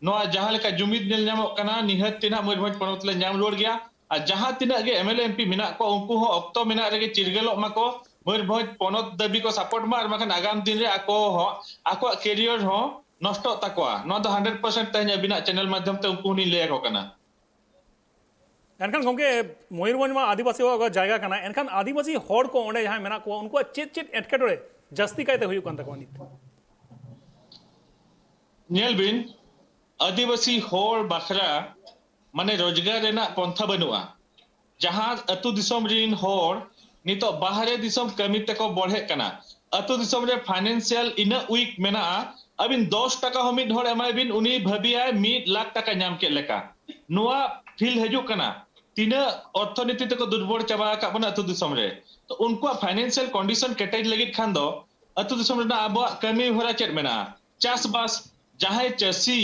ᱱᱚᱣᱟ ᱡᱟᱦᱟᱸ ᱞᱮᱠᱟ ᱡᱩᱢᱤᱫ ᱧᱮᱞ ᱧᱟᱢᱚᱜ ᱠᱟᱱᱟ, ᱱᱤᱦᱟᱹᱛ ᱛᱮ ᱱᱟᱦᱟᱜ ᱢᱚᱭᱩᱨᱵᱷᱚᱸᱡᱽ ᱯᱚᱱᱚᱛ ᱞᱮ ᱧᱟᱢ ᱨᱩᱣᱟᱹᱲ ᱜᱮᱭᱟ᱾ ᱟᱨ ᱡᱟᱦᱟᱸ ᱛᱤᱱᱟᱹᱜ ᱜᱮ M L A M P ᱢᱮᱱᱟᱜ ᱠᱚᱣᱟ, ᱩᱱᱠᱩ ᱦᱚᱸ ᱚᱠᱛᱚ ᱢᱮᱱᱟᱜ ᱨᱮᱜᱮ ᱪᱤᱨᱜᱟᱹᱞᱚᱜ ᱢᱟᱠᱚ, ᱢᱚᱭᱩᱨᱵᱷᱚᱸᱡᱽ ᱯᱚᱱᱚᱛ ᱫᱟᱹᱵᱤ ᱠᱚ ᱥᱟᱯᱳᱨᱴ ᱢᱟ, ᱟᱨ ᱵᱟᱝᱠᱷᱟᱱ ᱟᱜᱟᱢ ᱫᱤᱱ ᱨᱮ ᱟᱠᱚ ᱦᱚᱸ ᱟᱠᱚᱣᱟᱜ ᱠᱮᱨᱤᱭᱚᱨ ᱦᱚᱸ ᱱᱚᱥᱴᱚᱜ ᱛᱟᱠᱚᱣᱟ᱾ ᱱᱚᱣᱟ ᱫᱚ ᱦᱟᱱᱰᱨᱮᱰ ᱯᱟᱨᱥᱮᱱᱴ ᱛᱮᱦᱮᱧ ᱟᱹᱵᱤᱱᱟᱜ ᱪᱮᱱᱮᱞ ᱢᱟᱫᱽᱫᱷᱚᱢ ᱛᱮ ᱩᱱᱠᱩ ᱦᱚᱸᱞᱤᱧ ᱞᱟᱹᱭ ᱟᱠᱚ ᱠᱟᱱᱟ᱾ ᱮᱱᱠᱷᱟᱱ ᱜᱚᱢᱠᱮ, ᱢᱚᱭᱩᱨᱵᱷᱚᱸᱡᱽ ᱢᱟ ᱟᱹᱫᱤᱵᱟᱹᱥᱤ ᱠᱚᱣᱟᱜ ᱡᱟᱭᱜᱟ ᱠᱟᱱᱟ, ᱮᱱᱠᱷᱟᱱ ᱟᱹᱫᱤᱵᱟᱹᱥᱤ ᱦᱚᱲ ᱠᱚ ᱚᱸᱰᱮ ᱡᱟᱦᱟᱸᱭ ᱢᱮᱱᱟᱜ ᱠᱚᱣᱟ, ᱩᱱᱠᱩᱣᱟᱜ ᱪᱮᱫ ᱪᱮᱫ ᱮᱴᱠᱮᱴᱚᱬᱮ ᱡᱟᱹᱥᱛᱤ ᱠᱟᱭᱛᱮ ᱦᱩᱭᱩᱜ ᱠᱟᱱ ᱛᱟᱠᱚᱣᱟ ᱱᱤᱛ? ᱧᱮᱞ ᱵᱤᱱ, ᱟᱹᱫᱤᱵᱟᱹᱥᱤ ᱦᱚᱲ ᱵᱟᱠᱷᱨᱟ ᱢᱟᱱᱮ ᱨᱳᱡᱽᱜᱟᱨ ᱨᱮᱱᱟᱜ ᱯᱚᱱᱛᱷᱟ ᱵᱟᱹᱱᱩᱜᱼᱟ᱾ ᱡᱟᱦᱟᱸ ᱟᱹᱛᱩ ᱫᱤᱥᱚᱢ ᱨᱤᱱ ᱦᱚᱲ ᱱᱤᱛᱚᱜ ᱵᱟᱦᱨᱮ ᱫᱤᱥᱚᱢ ᱠᱟᱹᱢᱤ ᱛᱮᱠᱚ ᱵᱚᱲᱦᱮᱜ ᱠᱟᱱᱟ, ᱟᱹᱛᱩ ᱫᱤᱥᱚᱢ ᱨᱮ ᱯᱷᱟᱭᱱᱮᱱᱥᱤᱭᱟᱞ ᱤᱱᱟᱹᱜ ᱩᱭᱤᱠ ᱢᱮᱱᱟᱜᱼᱟ, ᱟᱹᱵᱤᱱ ᱫᱚᱥ ᱴᱟᱠᱟ ᱦᱚᱸ ᱢᱤᱫ ᱦᱚᱲ ᱮᱢᱟᱭ ᱵᱤᱱ, ᱩᱱᱤ ᱵᱷᱟᱹᱵᱤᱭᱟᱭ ᱢᱤᱫ ᱞᱟᱠᱷ ᱴᱟᱠᱟ ᱧᱟᱢ ᱠᱮᱫ ᱞᱮᱠᱟ᱾ ᱱᱚᱣᱟ ᱯᱷᱤᱞ ᱦᱤᱡᱩᱜ ᱠᱟᱱᱟ᱾ ᱛᱤᱱᱟᱹᱜ ᱚᱨᱛᱷᱚᱱᱤᱛᱤ ᱛᱮᱠᱚ ᱫᱩᱨᱵᱚᱞ ᱪᱟᱵᱟ ᱟᱠᱟᱫ ᱵᱚᱱᱟ ᱟᱹᱛᱩ ᱫᱤᱥᱚᱢ ᱨᱮ᱾ ᱛᱚ, ᱩᱱᱠᱩᱣᱟᱜ ᱯᱷᱟᱭᱱᱮᱱᱥᱤᱭᱟᱞ ᱠᱚᱱᱰᱤᱥᱚᱱ ᱠᱮᱴᱮᱡ ᱞᱟᱹᱜᱤᱫ ᱠᱷᱟᱱ ᱫᱚ ᱟᱹᱛᱩ ᱫᱤᱥᱚᱢ ᱨᱮᱱᱟᱜ ᱟᱵᱚᱣᱟᱜ ᱠᱟᱹᱢᱤ ᱦᱚᱨᱟ ᱪᱮᱫ ᱢᱮᱱᱟᱜᱼᱟ? ᱪᱟᱥᱵᱟᱥ᱾ ᱡᱟᱦᱟᱸᱭ ᱪᱟᱹᱥᱤ,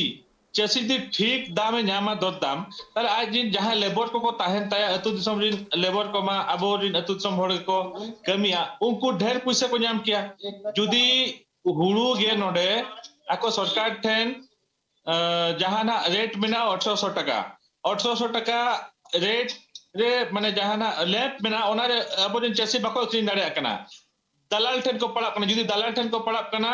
ᱪᱟᱹᱥᱤ ᱡᱩᱫᱤ ᱴᱷᱤᱠ ᱫᱟᱢᱮ ᱧᱟᱢᱟ, ᱫᱚᱨ ᱫᱟᱢ, ᱛᱟᱦᱞᱮ ᱟᱡ ᱨᱤᱱ ᱡᱟᱦᱟᱸᱭ ᱞᱮᱵᱚᱨ ᱠᱚᱠᱚ ᱛᱟᱦᱮᱱ ᱛᱟᱭᱟ, ᱟᱹᱛᱩ ᱫᱤᱥᱚᱢ ᱨᱤᱱ ᱞᱮᱵᱚᱨ ᱠᱚᱢᱟ ᱟᱵᱚ ᱨᱤᱱ ᱟᱹᱛᱩ ᱫᱤᱥᱚᱢ ᱦᱚᱲ ᱜᱮᱠᱚ ᱠᱟᱹᱢᱤᱭᱟ, ᱩᱱᱠᱩ ᱰᱷᱮᱨ ᱯᱩᱭᱥᱟᱹ ᱠᱚ ᱧᱟᱢ ᱠᱮᱭᱟ᱾ ᱡᱩᱫᱤ ᱦᱩᱲᱩ ᱜᱮ ᱱᱚᱰᱮ ᱟᱠᱚ ᱥᱚᱨᱠᱟᱨ ᱴᱷᱮᱱ, ᱟᱸ, ᱡᱟᱦᱟᱱᱟᱜ ᱨᱮᱴ ᱢᱮᱱᱟᱜᱼᱟ ᱟᱴᱷᱨᱚᱥᱚ ᱴᱟᱠᱟ, ᱟᱴᱷᱨᱚᱥᱚ ᱴᱟᱠᱟ ᱨᱮᱴ ᱨᱮ, ᱢᱟᱱᱮ, ᱡᱟᱦᱟᱱᱟᱜ ᱞᱮᱢᱯ ᱢᱮᱱᱟᱜᱼᱟ, ᱚᱱᱟᱨᱮ ᱟᱵᱚᱨᱮᱱ ᱪᱟᱹᱥᱤ ᱵᱟᱠᱚ ᱟᱹᱠᱷᱨᱤᱧ ᱫᱟᱲᱮᱭᱟᱜ ᱠᱟᱱᱟ᱾ ᱫᱟᱞᱟᱞ ᱴᱷᱮᱱ ᱠᱚ ᱯᱟᱲᱟᱜ ᱠᱟᱱᱟ᱾ ᱡᱩᱫᱤ ᱫᱟᱞᱟᱞ ᱴᱷᱮᱱ ᱠᱚ ᱯᱟᱲᱟᱜ ᱠᱟᱱᱟ,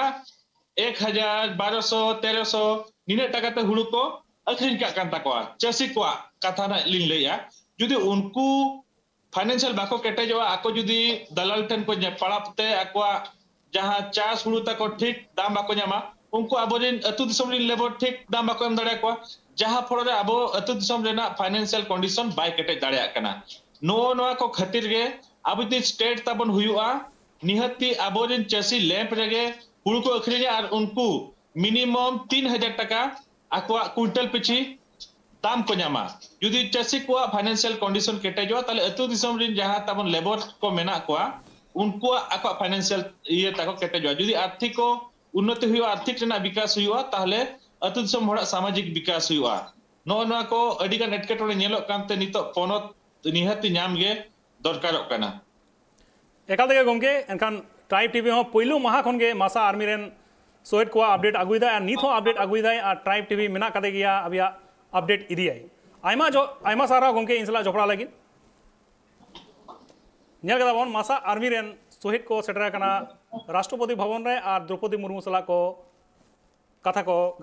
ᱮᱠ ᱦᱟᱡᱟᱨ, ᱵᱟᱨᱚᱥᱚ, ᱛᱮᱨᱚᱥᱚ, ᱱᱤᱱᱟᱹᱜ ᱴᱟᱠᱟ ᱛᱮ ᱦᱩᱲᱩ ᱠᱚ ᱟᱹᱠᱷᱨᱤᱧ ᱠᱟᱜ ᱠᱟᱱ ᱛᱟᱠᱚᱣᱟ, ᱪᱟᱹᱥᱤ ᱠᱚᱣᱟᱜ ᱠᱟᱛᱷᱟ ᱱᱟᱜ ᱞᱤᱧ ᱞᱟᱹᱭᱮᱜᱼᱟ᱾ ᱡᱩᱫᱤ ᱩᱱᱠᱩ ᱯᱷᱟᱭᱱᱮᱱᱥᱤᱭᱟᱞ ᱵᱟᱠᱚ ᱠᱮᱴᱮᱡᱚᱜᱼᱟ, ᱟᱠᱚ ᱡᱩᱫᱤ ᱫᱟᱞᱟᱞ ᱴᱷᱮᱱ ᱠᱚ ᱧᱮ-, ᱯᱟᱲᱟᱜ ᱛᱮ ᱟᱠᱚᱣᱟᱜ ᱡᱟᱦᱟᱸ ᱪᱟᱥ ᱦᱩᱲᱩ ᱛᱟᱠᱚ ᱴᱷᱤᱠ ᱫᱟᱢ ᱵᱟᱠᱚ ᱧᱟᱢᱟ, ᱩᱱᱠᱩ ᱟᱵᱚᱨᱮᱱ ᱟᱹᱛᱩ ᱫᱤᱥᱚᱢ ᱨᱮᱱ ᱞᱮᱵᱚᱨ ᱴᱷᱤᱠ ᱫᱟᱢ ᱵᱟᱠᱚ ᱮᱢ ᱫᱟᱲᱮᱭᱟᱠᱚᱣᱟ, ᱡᱟᱦᱟᱸ ᱯᱷᱚᱞᱚ ᱨᱮ ᱟᱵᱚ ᱟᱹᱛᱩ ᱫᱤᱥᱚᱢ ᱨᱮᱱᱟᱜ ᱯᱷᱟᱭᱱᱮᱱᱥᱤᱭᱟᱞ ᱠᱚᱱᱰᱤᱥᱚᱱ ᱵᱟᱭ ᱠᱮᱴᱮᱡ ᱫᱟᱲᱮᱭᱟᱜ ᱠᱟᱱᱟ᱾ ᱱᱚᱜᱼᱚ ᱱᱚᱣᱟ ᱠᱚ ᱠᱷᱟᱹᱛᱤᱨ ᱜᱮ ᱟᱵᱚ ᱡᱩᱫᱤ ᱥᱴᱮᱴ ᱛᱟᱵᱚᱱ ᱦᱩᱭᱩᱜᱼᱟ, ᱱᱤᱦᱟᱹᱛᱤ ᱟᱵᱚᱨᱮᱱ ᱪᱟᱹᱥᱤ ᱞᱮᱢᱯ ᱨᱮᱜᱮ ᱦᱩᱲᱩ ᱠᱚ ᱟᱹᱠᱷᱨᱤᱧᱟ ᱟᱨ ᱩᱱᱠᱩ ᱢᱤᱱᱤᱢᱟᱢ ᱛᱤᱱ ᱦᱟᱡᱟᱨ ᱴᱟᱠᱟ ᱟᱠᱚᱣᱟᱜ ᱠᱩᱭᱱᱴᱟᱞ ᱯᱤᱪᱷᱤ ᱫᱟᱢ ᱠᱚ ᱧᱟᱢᱟ᱾ ᱡᱩᱫᱤ ᱪᱟᱹᱥᱤ ᱠᱚᱣᱟᱜ ᱯᱷᱟᱭᱱᱮᱱᱥᱤᱭᱟᱞ ᱠᱚᱱᱰᱤᱥᱚᱱ ᱠᱮᱴᱮᱡᱚᱜᱼᱟ, ᱛᱟᱦᱞᱮ ᱟᱹᱛᱩ ᱫᱤᱥᱚᱢ ᱨᱮᱱ ᱡᱟᱦᱟᱸ ᱛᱟᱵᱚᱱ ᱞᱮᱵᱚᱨ ᱠᱚ ᱢᱮᱱᱟᱜ ᱠᱚᱣᱟ, ᱩᱱᱠᱩᱣᱟᱜ ᱟᱠᱚᱣᱟᱜ ᱯᱷᱟᱭᱱᱮᱱᱥᱤᱭᱟᱞ ᱤᱭᱟᱹ ᱛᱟᱠᱚ ᱠᱮᱴᱮᱡᱚᱜᱼᱟ᱾ ᱡᱩᱫᱤ ᱟᱨᱛᱷᱤᱠ ᱠᱚ ᱩᱱᱱᱚᱛᱤ ᱦᱩᱭᱩᱜᱼᱟ, ᱟᱨᱛᱷᱤᱠ ᱨᱮᱱᱟᱜ ᱵᱤᱠᱟᱥ ᱦᱩᱭᱩᱜᱼᱟ, ᱛᱟᱦᱞᱮ ᱟᱹᱛᱩ ᱫᱤᱥᱚᱢ ᱦᱚᱲᱟᱜ ᱥᱟᱢᱟᱡᱤᱠ ᱵᱤᱠᱟᱥ ᱦᱩᱭᱩᱜᱼᱟ᱾ ᱱᱚᱜᱼᱚ ᱱᱚᱣᱟ ᱠᱚ ᱟᱹᱰᱤᱜᱟᱱ ᱮᱴᱠᱮᱴᱚᱬᱮ ᱧᱮᱞᱚᱜ ᱠᱟᱱᱛᱮ ᱱᱤᱛᱚᱜ ᱯᱚᱱᱚᱛ ᱱᱤᱦᱟᱹᱛᱤ ᱧᱟᱢ ᱜᱮ ᱫᱚᱨᱠᱟᱨᱚᱜ ᱠᱟᱱᱟ᱾ ᱮᱠᱟᱞ ᱛᱮᱜᱮ ᱜᱚᱢᱠᱮ, ᱮᱱᱠᱷᱟᱱ ᱴᱨᱟᱭᱤᱵᱽ ᱴᱤᱵᱷᱤ ᱦᱚᱸ ᱯᱳᱭᱞᱳ ᱢᱟᱦᱟ ᱠᱷᱚᱱ ᱜᱮ ᱢᱟᱥᱟ ᱟᱨᱢᱤ ᱨᱮᱱ ᱥᱚᱦᱮᱫ ᱠᱚᱣᱟᱜ ᱟᱯᱰᱮᱴ ᱟᱹᱜᱩᱭᱮᱫᱟᱭ ᱟᱨ ᱱᱤᱛ ᱦᱚᱸ ᱟᱯᱰᱮᱴ ᱟᱹᱜᱩᱭᱮᱫᱟᱭ ᱟᱨ ᱴᱨᱟᱭᱤᱵᱽ ᱴᱤᱵᱷᱤ ᱢᱮᱱᱟᱜ ᱠᱟᱛᱮ ᱜᱮᱭᱟ ᱟᱵᱮᱭᱟᱜ ᱟᱯᱰᱮᱴ ᱤᱫᱤᱭᱟᱭ᱾ ᱟᱭᱢᱟ ᱡᱚ-, ᱟᱭᱢᱟ ᱥᱟᱨᱦᱟᱣ ᱜᱚᱢᱠᱮ ᱤᱧ ᱥᱟᱞᱟᱜ ᱡᱚᱯᱲᱟᱣ ᱞᱟᱹᱜᱤᱫ᱾ ᱧᱮᱞ ᱠᱮᱫᱟ ᱵᱚᱱ ᱢᱟᱥᱟ ᱟᱨᱢᱤ ᱨᱮᱱ ᱥᱚᱦᱮᱫ ᱠᱚ ᱥᱮᱴᱮᱨ ᱟᱠᱟᱱᱟ ᱨᱟᱥᱴᱨᱚᱯᱚᱛᱤ ᱵᱷᱚᱵᱚᱱ ᱨᱮ ᱟᱨ ᱫᱨᱚᱯᱚᱫᱤ ᱢᱩᱨᱢᱩ ᱥᱟᱞᱟᱜ ᱠᱚ ᱠᱟᱛᱷᱟ ᱠᱚ